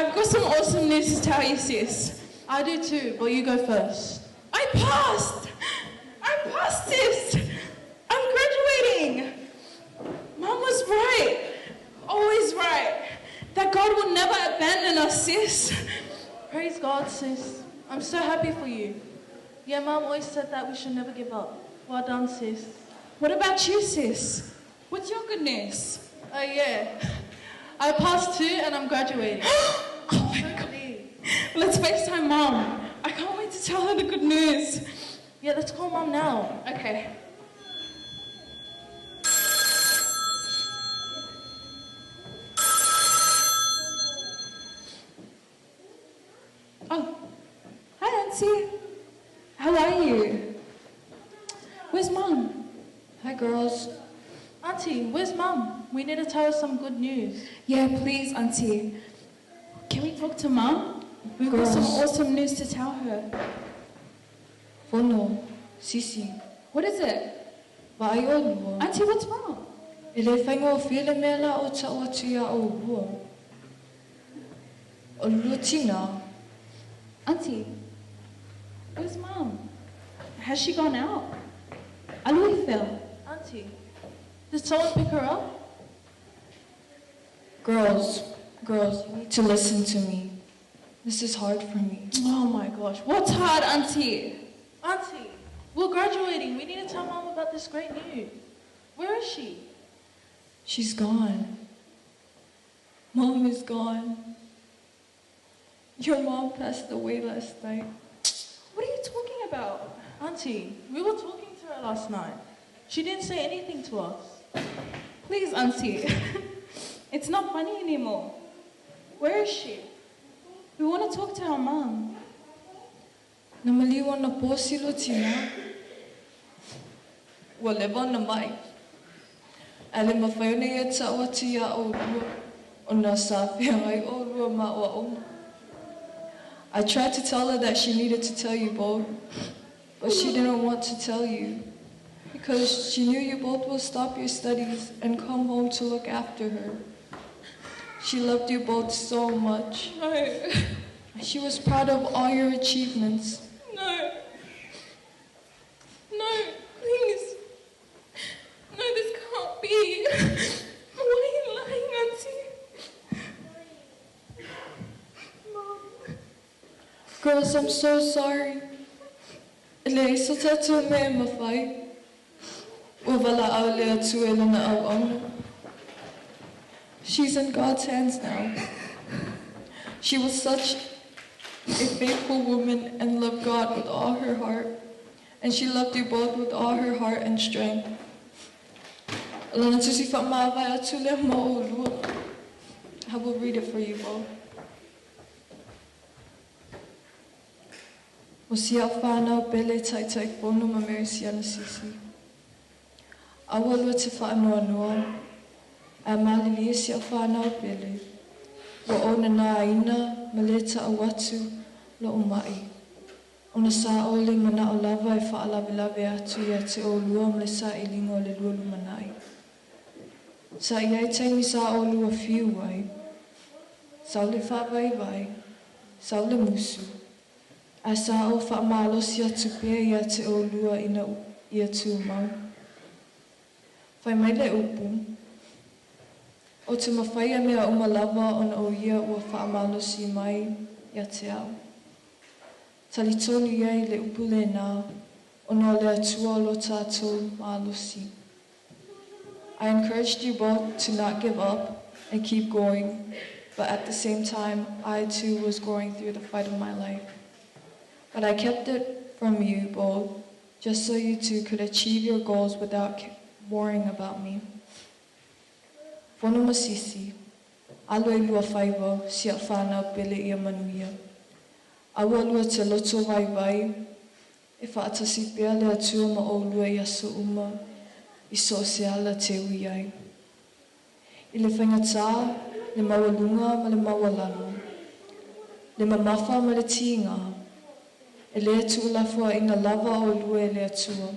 I've got some awesome news to tell you, sis. I do too, but you go first. I passed! I passed, sis! I'm graduating! Mom was right. Always right. That God will never abandon us, sis. Praise God, sis. I'm so happy for you. Yeah, Mom always said that we should never give up. Well done, sis. What about you, sis? What's your good news? Oh, yeah. I passed too and I'm graduating. oh my God. Let's FaceTime Mom. I can't wait to tell her the good news. Yeah, let's call Mom now. Okay. Oh, hi, Auntie. How are you? Where's Mom? Hi, girls. Auntie, where's Mom? We need to tell her some good news. Yeah, please, Auntie. Can we talk to Mom? We've got some Girls. awesome news to tell her. Fono, Sisi. What is it? Vaai o lua. Auntie, what's wrong? E le whainga o whiele mea la o tau atu ia o lua. O lua tina. Auntie, where's Mom? Has she gone out? Alui fell. Auntie, did someone pick her up? Girls, girls, you need to listen to me. This is hard for me. Oh my gosh, what's hard, Auntie? Auntie, we're graduating. We need to tell Mom about this great news. Where is she? She's gone. Mom is gone. Your mom passed away last night. What are you talking about? Auntie, we were talking to her last night. She didn't say anything to us. Please, Auntie. It's not funny anymore. Where is she? We want to talk to our mom. Na maliwa na po si Lutina. Ua leva na mai. Ale mawhai ona ia tau atu ia o lua. O nā sa whiangai o lua ma o oma. I tried to tell her that she needed to tell you both, but she didn't want to tell you because she knew you both will stop your studies and come home to look after her. She loved you both so much. No. She was proud of all your achievements. No. No, please. No, this can't be. Why are you lying, Auntie? Mom. Girls, I'm so sorry. E le iso tātou me e mawhai. Ua wala au le atu e lana au auna. She's in God's hands now. She was such a faithful woman and loved God with all her heart. And she loved you both with all her heart and strength. Lana tusi wha maawai atu le mo o lua. I will read it for you both. O si au whānau pele taitai fono ma Mary Siana Sisi. Aua lua te whaanoa noa, a malili e si au whānau pele. Ua ona nā aina ma le ta'au atu lo o mai. Ona sa o le mana o lava e whaalawelawe atu ia te o lua ma le sa i linga o le lua lumanai. Sa i ai taimi sa o lua whiu ai. Sa o le whaavaivai, sa o le musu. A sa o whaamalosi atu pea ia te o lua ina ia tū mau. Whai mai le upu. O te mawhai a mea uma lava ona o ia ua whaamalosi mai ia te au. Tali tonu ia i le upu le nā, ona o le atua o lo tātou malosi. I encouraged you both to not give up and keep going, but at the same time, I too was going through the fight of my life. But I kept it from you both, just so you two could achieve your goals without worrying about me. Fono masisi, alo i lua whaiwa, si a whānau pele ia manuia. Aua lua te loto vai vai, e whaatasi pea le atua ma o lua i aso uma, i so se ala te ui ai. I le whaingatā, le maualunga ma le maualalo, le mamafa ma le tīngā, e le atu ulafua ina lava o lua e le atua.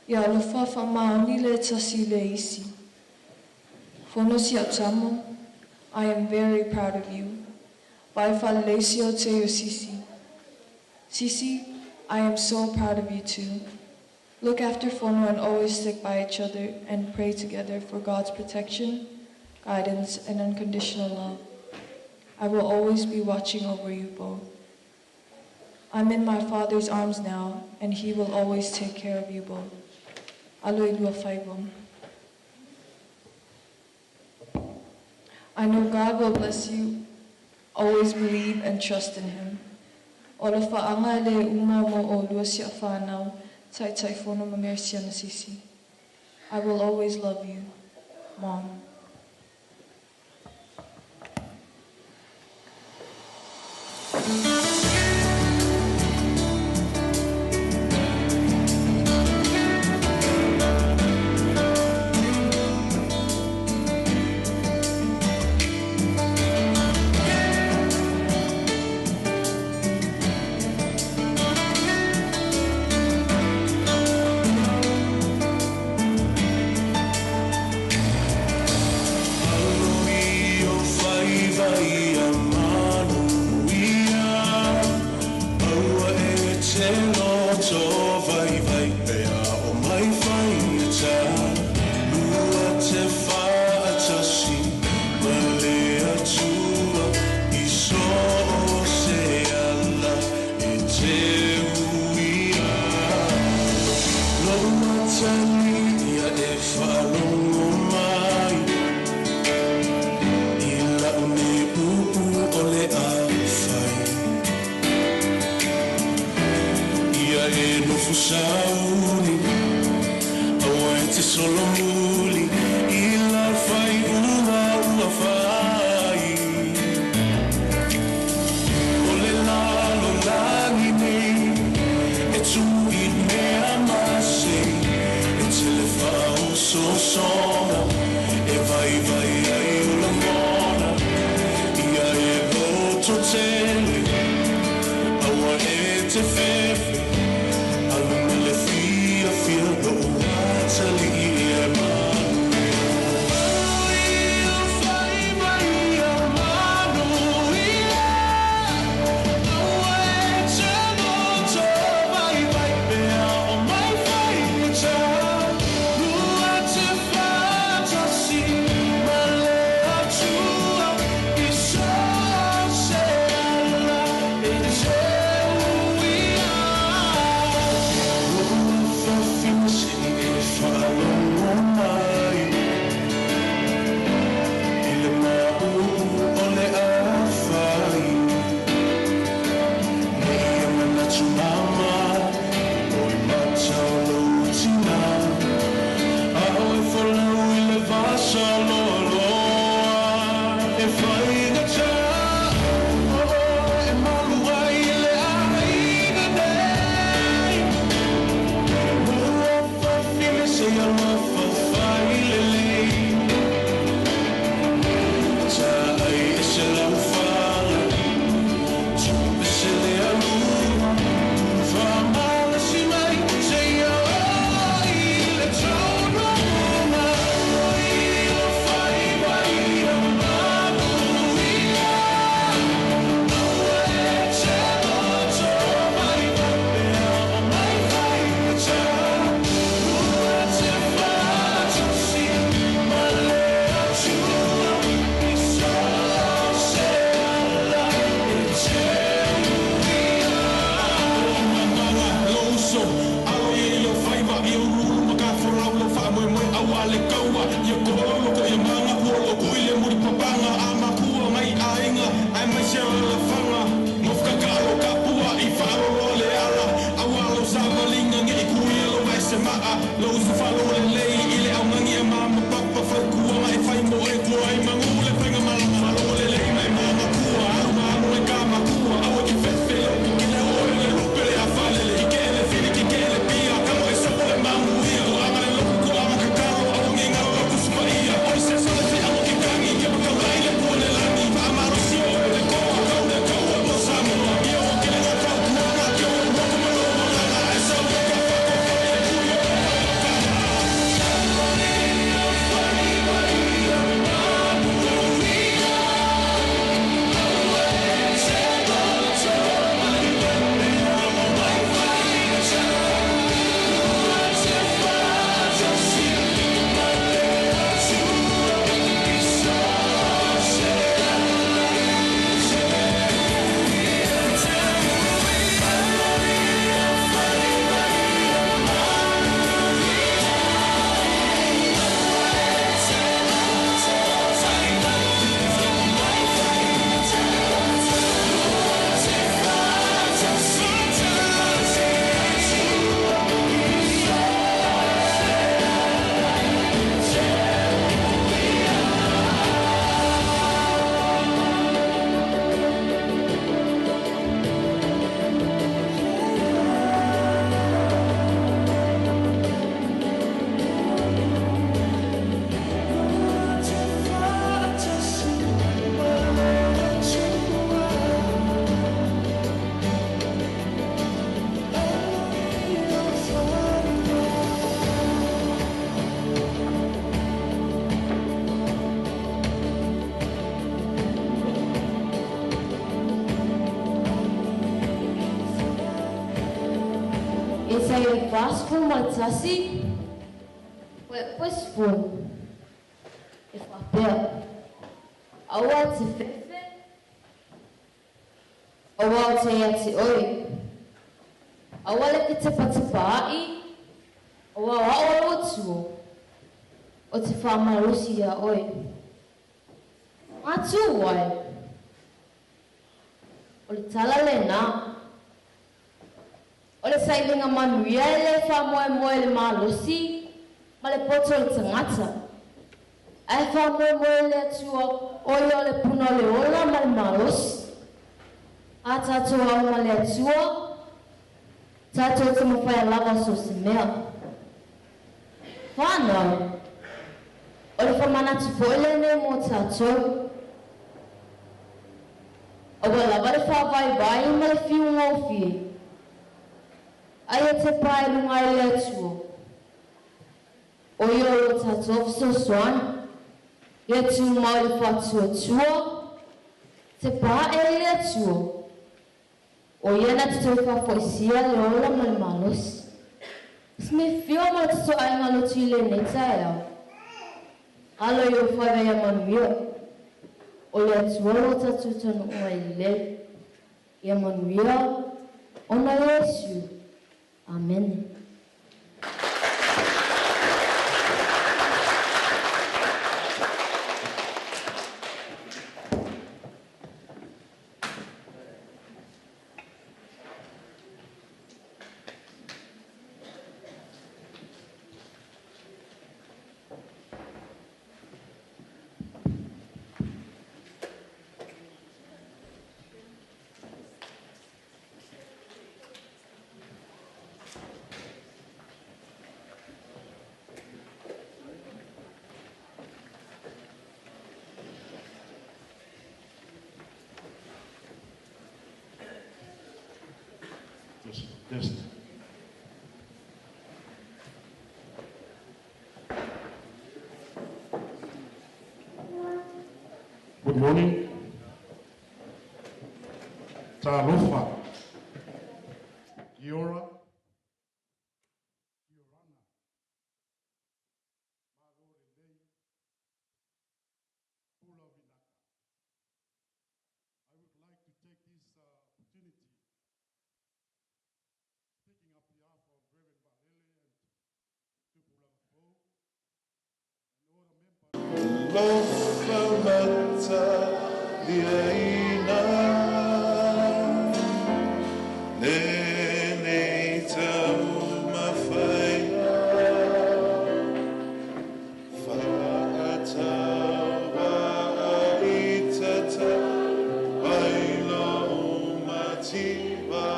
Ia alofa wha maoni le tasi le isi. Fono si atamo, I am very proud of you. Vai whaleleisio te o Sisi. Sisi, I am so proud of you two. Look after Fono and always stick by each other and pray together for God's protection, guidance, and unconditional love. I will always be watching over you both. I'm in my Father's arms now, and He will always take care of you both. Alo i lua faiva. I know God will bless you. Always believe and trust in Him. O le whaanga le uma mo o lua si a whanau, tai tai fono ma Merisiana Sisi. I will always love you, Mom. It's Isaia 41, 10, e faapea, Aua e te fefe, aua ou te ia te oe. Aua le fetepatepaai, aua o a'u o lou Atua, ou te faamalosi iā oe. Matua ai, o le tala lenā. O le sailiga manuia e lē faamoemoe i le malosi ma le poto o le tagata, ae faamoemoe i le Atua o ia o le puna o le ola ma le malosi. A tatou au ma le Atua, tatou te mafaia lava so o se mea. Whānau, o le faamanatu foi lenei mo tatou. Aua lava le faavaivai ma le fiu gofie, a ia tepa i luga i le Atua, o ia o lo tatou fesoasoani. Ia tumau i le faatuatua, tepa ae i le Atua, o ia na te toe faafoisia le ola ma le malosi. Se mea fio ma le totoaiga lotu i lenei taeao. Alo i ou faiva ia manuia. O le Atua lo tatou taunuuga lelei. Ia manuia ona Iesu. Amene. Test, test. Good morning. Talofa. Kia ora. I would like to take this opportunity, speaking on behalf of Reverend Balele and Tupulaga Fou, and all the members. Lofa mataliaina, lenei taumafaiga, faatauvaa i tatau ai lou mativa.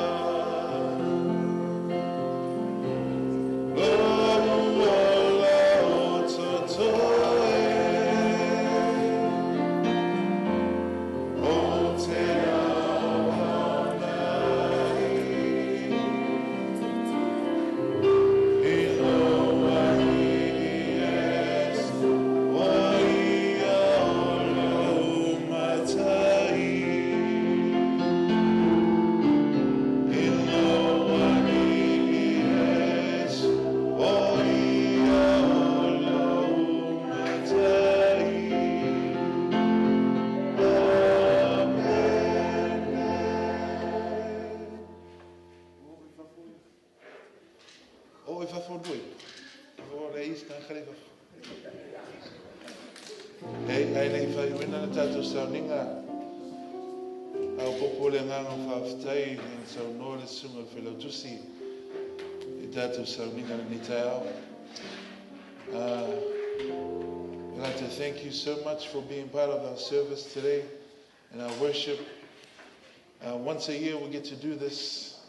Lou ola o totoe, o te auaunai. I lou alii Iesu, o ia o lou matai. I lou alii Iesu, o ia o lou matai. Amen. O e fafo nui. O le is na kare fafo. Hei, ai nei whaiwina na tātou sauniga. Au popo le nganga whaaftai i sau noa le sunga whilautusi i tātou sauniga na ni tai ao. I'd like to thank you so much for being part of our service today and our worship. Once a year we get to do this.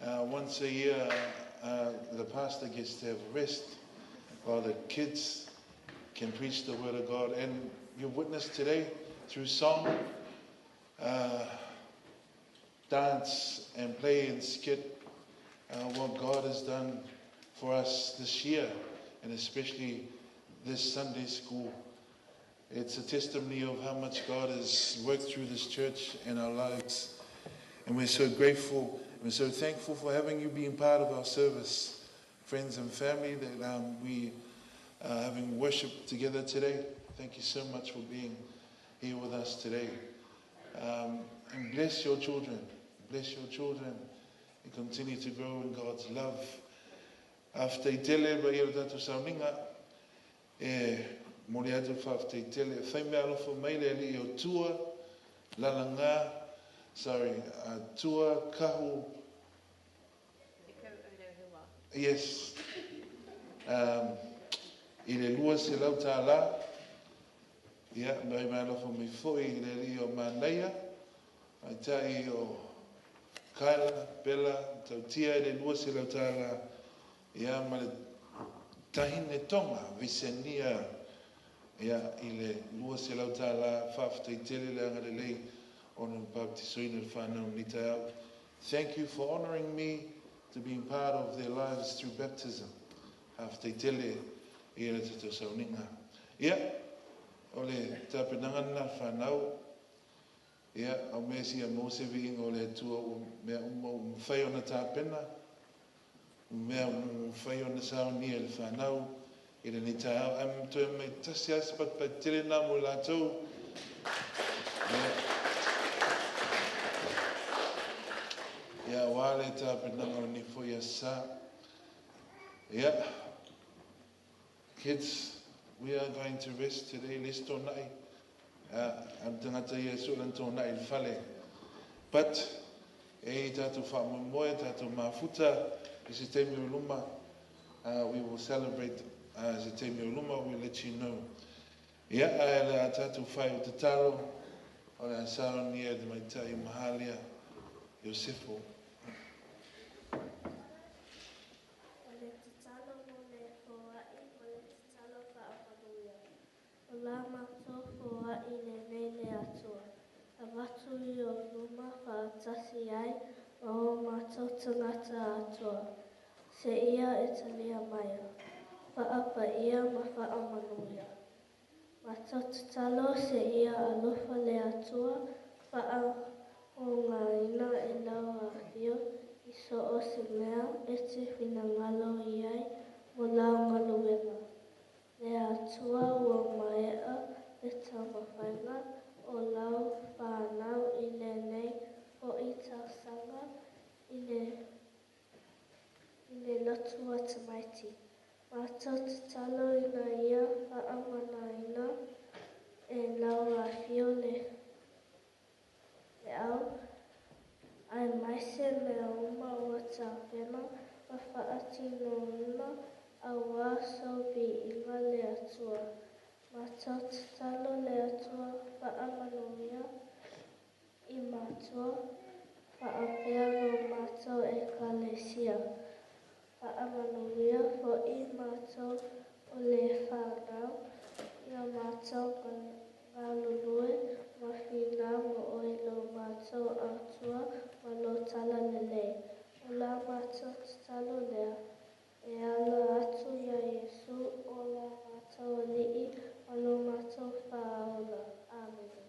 Once a year the pastor gets to have a rest while the kids can preach the word of God. And you've witnessed today through song, dance and play and skit what God has done for us this year, and especially this Sunday school. It's a testimony of how much God has worked through this church and our lives. And we're so grateful and we're so thankful for having you being part of our service, friends and family that we are having worship together today. Thank you so much for being here with us today. And bless your children. Bless your children and continue to grow in God's love. Faafetai tele mai o le tatou sauniga e momoli atu le faafetai tele e fai meaalofa mai le alii o Tua Lalaga sorry Tua Kahu yes i le $200 ia fai meaalofa mai foi i le alii o Manaia tamaitai o Kyla Bella Tautia i le $200 ia ma le tahine Tonga Visenia ia i le $200. Faafetai tele le agalelei ona ua baptisoina le fanau i lenei taeao. Thank you for honouring me to being part of their lives through baptism. Faafetai tele i le tatou sauniga. Ia, o le tapenaga lena le fanau. Ia, o mea sia maua se viiga o le Atua ua mea uma ua mafai ona tapena, ua mea uma ua mafai ona saunia e le fanau i lenei taeao. Ae toe mai tasi lava se patupatu tele lena mo i latou. Ia, ia aua le tapenaga o lenei foi aso Sa. Ia, kids, we are going to rest today. Le isi tona'i, a le tagata ia e sue lana tona'i i le fale. But, e i tatou faamoemoe, tatou mafuta i se taimi o luma, we will celebrate se taimi o luma, we'll let you know. Ia, ae o le a tatou fai o tatalo, o le a saunia e le tamaitai Mahalia Iosefo. O le tatalo mo le foai ma le tatalo faamanuia. O la matou foai lenei le Atua, avatu i o luma faatasi ai ma o matou tagata atoa, seia e talia maia, faapaia ma faamanuia. Matou tatalo seia alofa le Atua faaaogaina e lau afio i so o se mea e te finagalo i ai mo lau galuega. Le Atua ua maea le taumafaiga o lau fanau i lenei foi tausaga i le lotu a tamaiti. Matou tatalo ina ia faamanaina e lau afio le au, aemaise mea uma ua tapena ma faatinoina aua sou viiga le Atua. Matou tatalo le Atua faamanuia i matua faapea lo matou ekalesia. Faamanuia foi matou o le fanau ia matou galulue ma finau mo oe lo matou Atua ma lo talalelei. O la matou tatalo lea e ala atu iā Iesu o la matou Alii ma lo matou Faaola. Amene.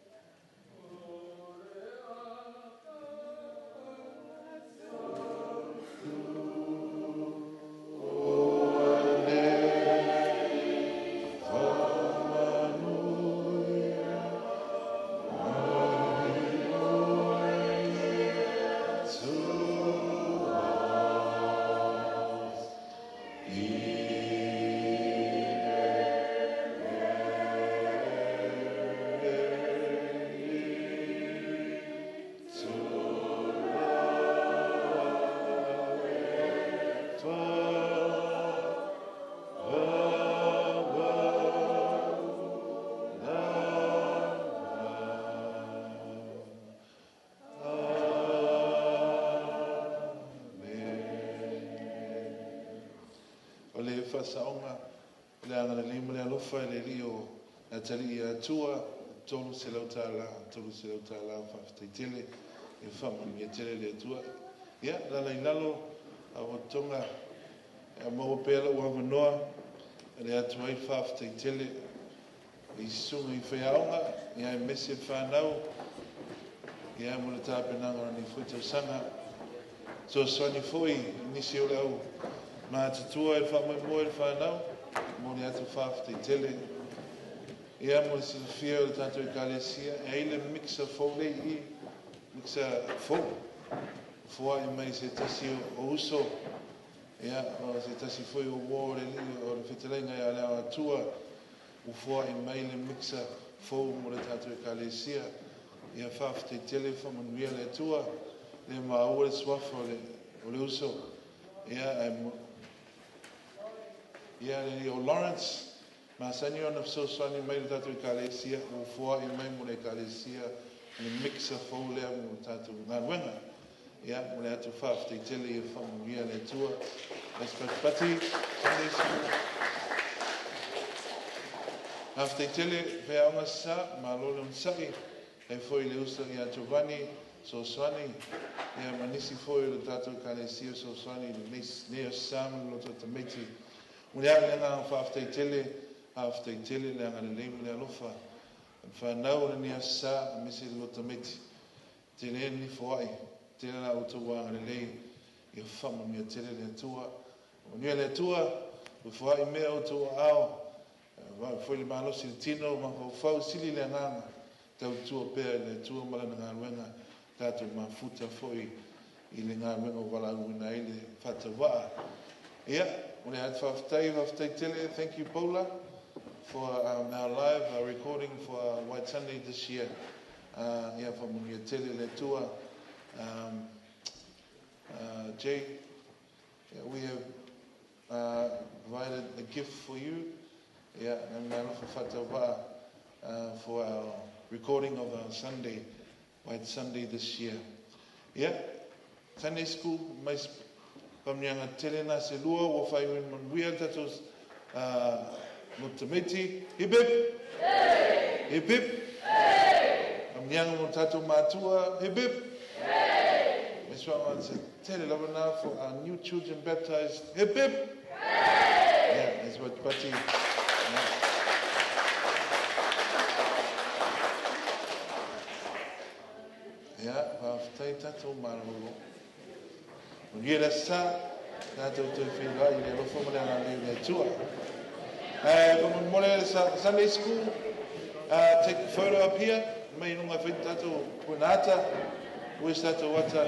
O le faasaoga o le agalelei ma le alofa i le Alii o le atalii ia Atua, $300, $300. Faafetai tele, ia faamanuia tele le Atua. Ia, lala i lalo, a ua tonga, maua pea lou avanoa, le atu ai faafetai tele i susuga i faiaoga, ia aemaise le fanau. Ia mo le tapenaga o lenei foi tausaga. Fesoasoani foi i nisi o le au matutua i le faamoemoe i le fanau, momoli atu le faafetai tele. Ia mo le silafia e le tatou Ekalesia, e i ai le mixer fou lea e i i, mixer fou, foai mai se tasi o uso, ia, o se tasi foi o uo o le alii o le fetalaiga ia Leaoatua, ua foai mai le mixer fou mo le tatou Ekalesia. Ia faafetai tele, faamanuia le Atua. Le maua le suafa o le uso, ia, ae ia le alii o Lawrence, masani ona fesoasoani mai i le tatou Ekalesia, ua foai mai mo le Ekalesia le mixer fou lea mo le tatou galuega. Ia, mo le atu faafetai tele, ia faamanuia le Atua. Les patipati Sunday School. Faafetai tele faiaoga sa, malo le onosai, e foi le uso ia Giovanni, fesoasoani, ia ma nisi foi o le tatou Ekalesia fesoasoani i lenei aso sa ma le loto tamaiti. Momoli atu le agaga faafetai tele, faafetai tele le agalelei ma le alofa. Fanau o lenei aso sa, aemaise le loto tamaiti. Tele ni foai, tele la outou agalelei, ia faamanuia tele le Atua. Manuia le Atua, ua foai mea outou aao, foi le malosi i le tino, mafaufau, sili le agaga, tautua pea i le Atua ma lana galuega, tatou mafuta foi i le galuega o valaauina ai le faatauvaa. Ia, o le atu faafetai, faafetai tele, thank you Paula for our live our recording for our White Sunday this year. Ia faamanuia tele le Atua. Jay, yeah, we have provided a gift for you. Yeah, and for our recording of our Sunday, White Sunday this year. Yeah, Sunday school, mai pamianga tele na se lua, ua whai win manuia tatou mo tamaiti. Hip hip! Hey! Hip hip! Hey! Pamianga mo tatou matua. Hip hip! Hey! Meswanga se tele lava na for our new children baptized. Hip hip! Hey! Yeah, that's what pati. Yeah. Ia, faafetai tatou malolo. Manuia le aso sa, tatou toe feiloai i le alofa ma le agalelei o le Atua. Faamolemole Sunday school, take the photo up here, mai i luga e fai tatou puana ata, ua se tatou ata.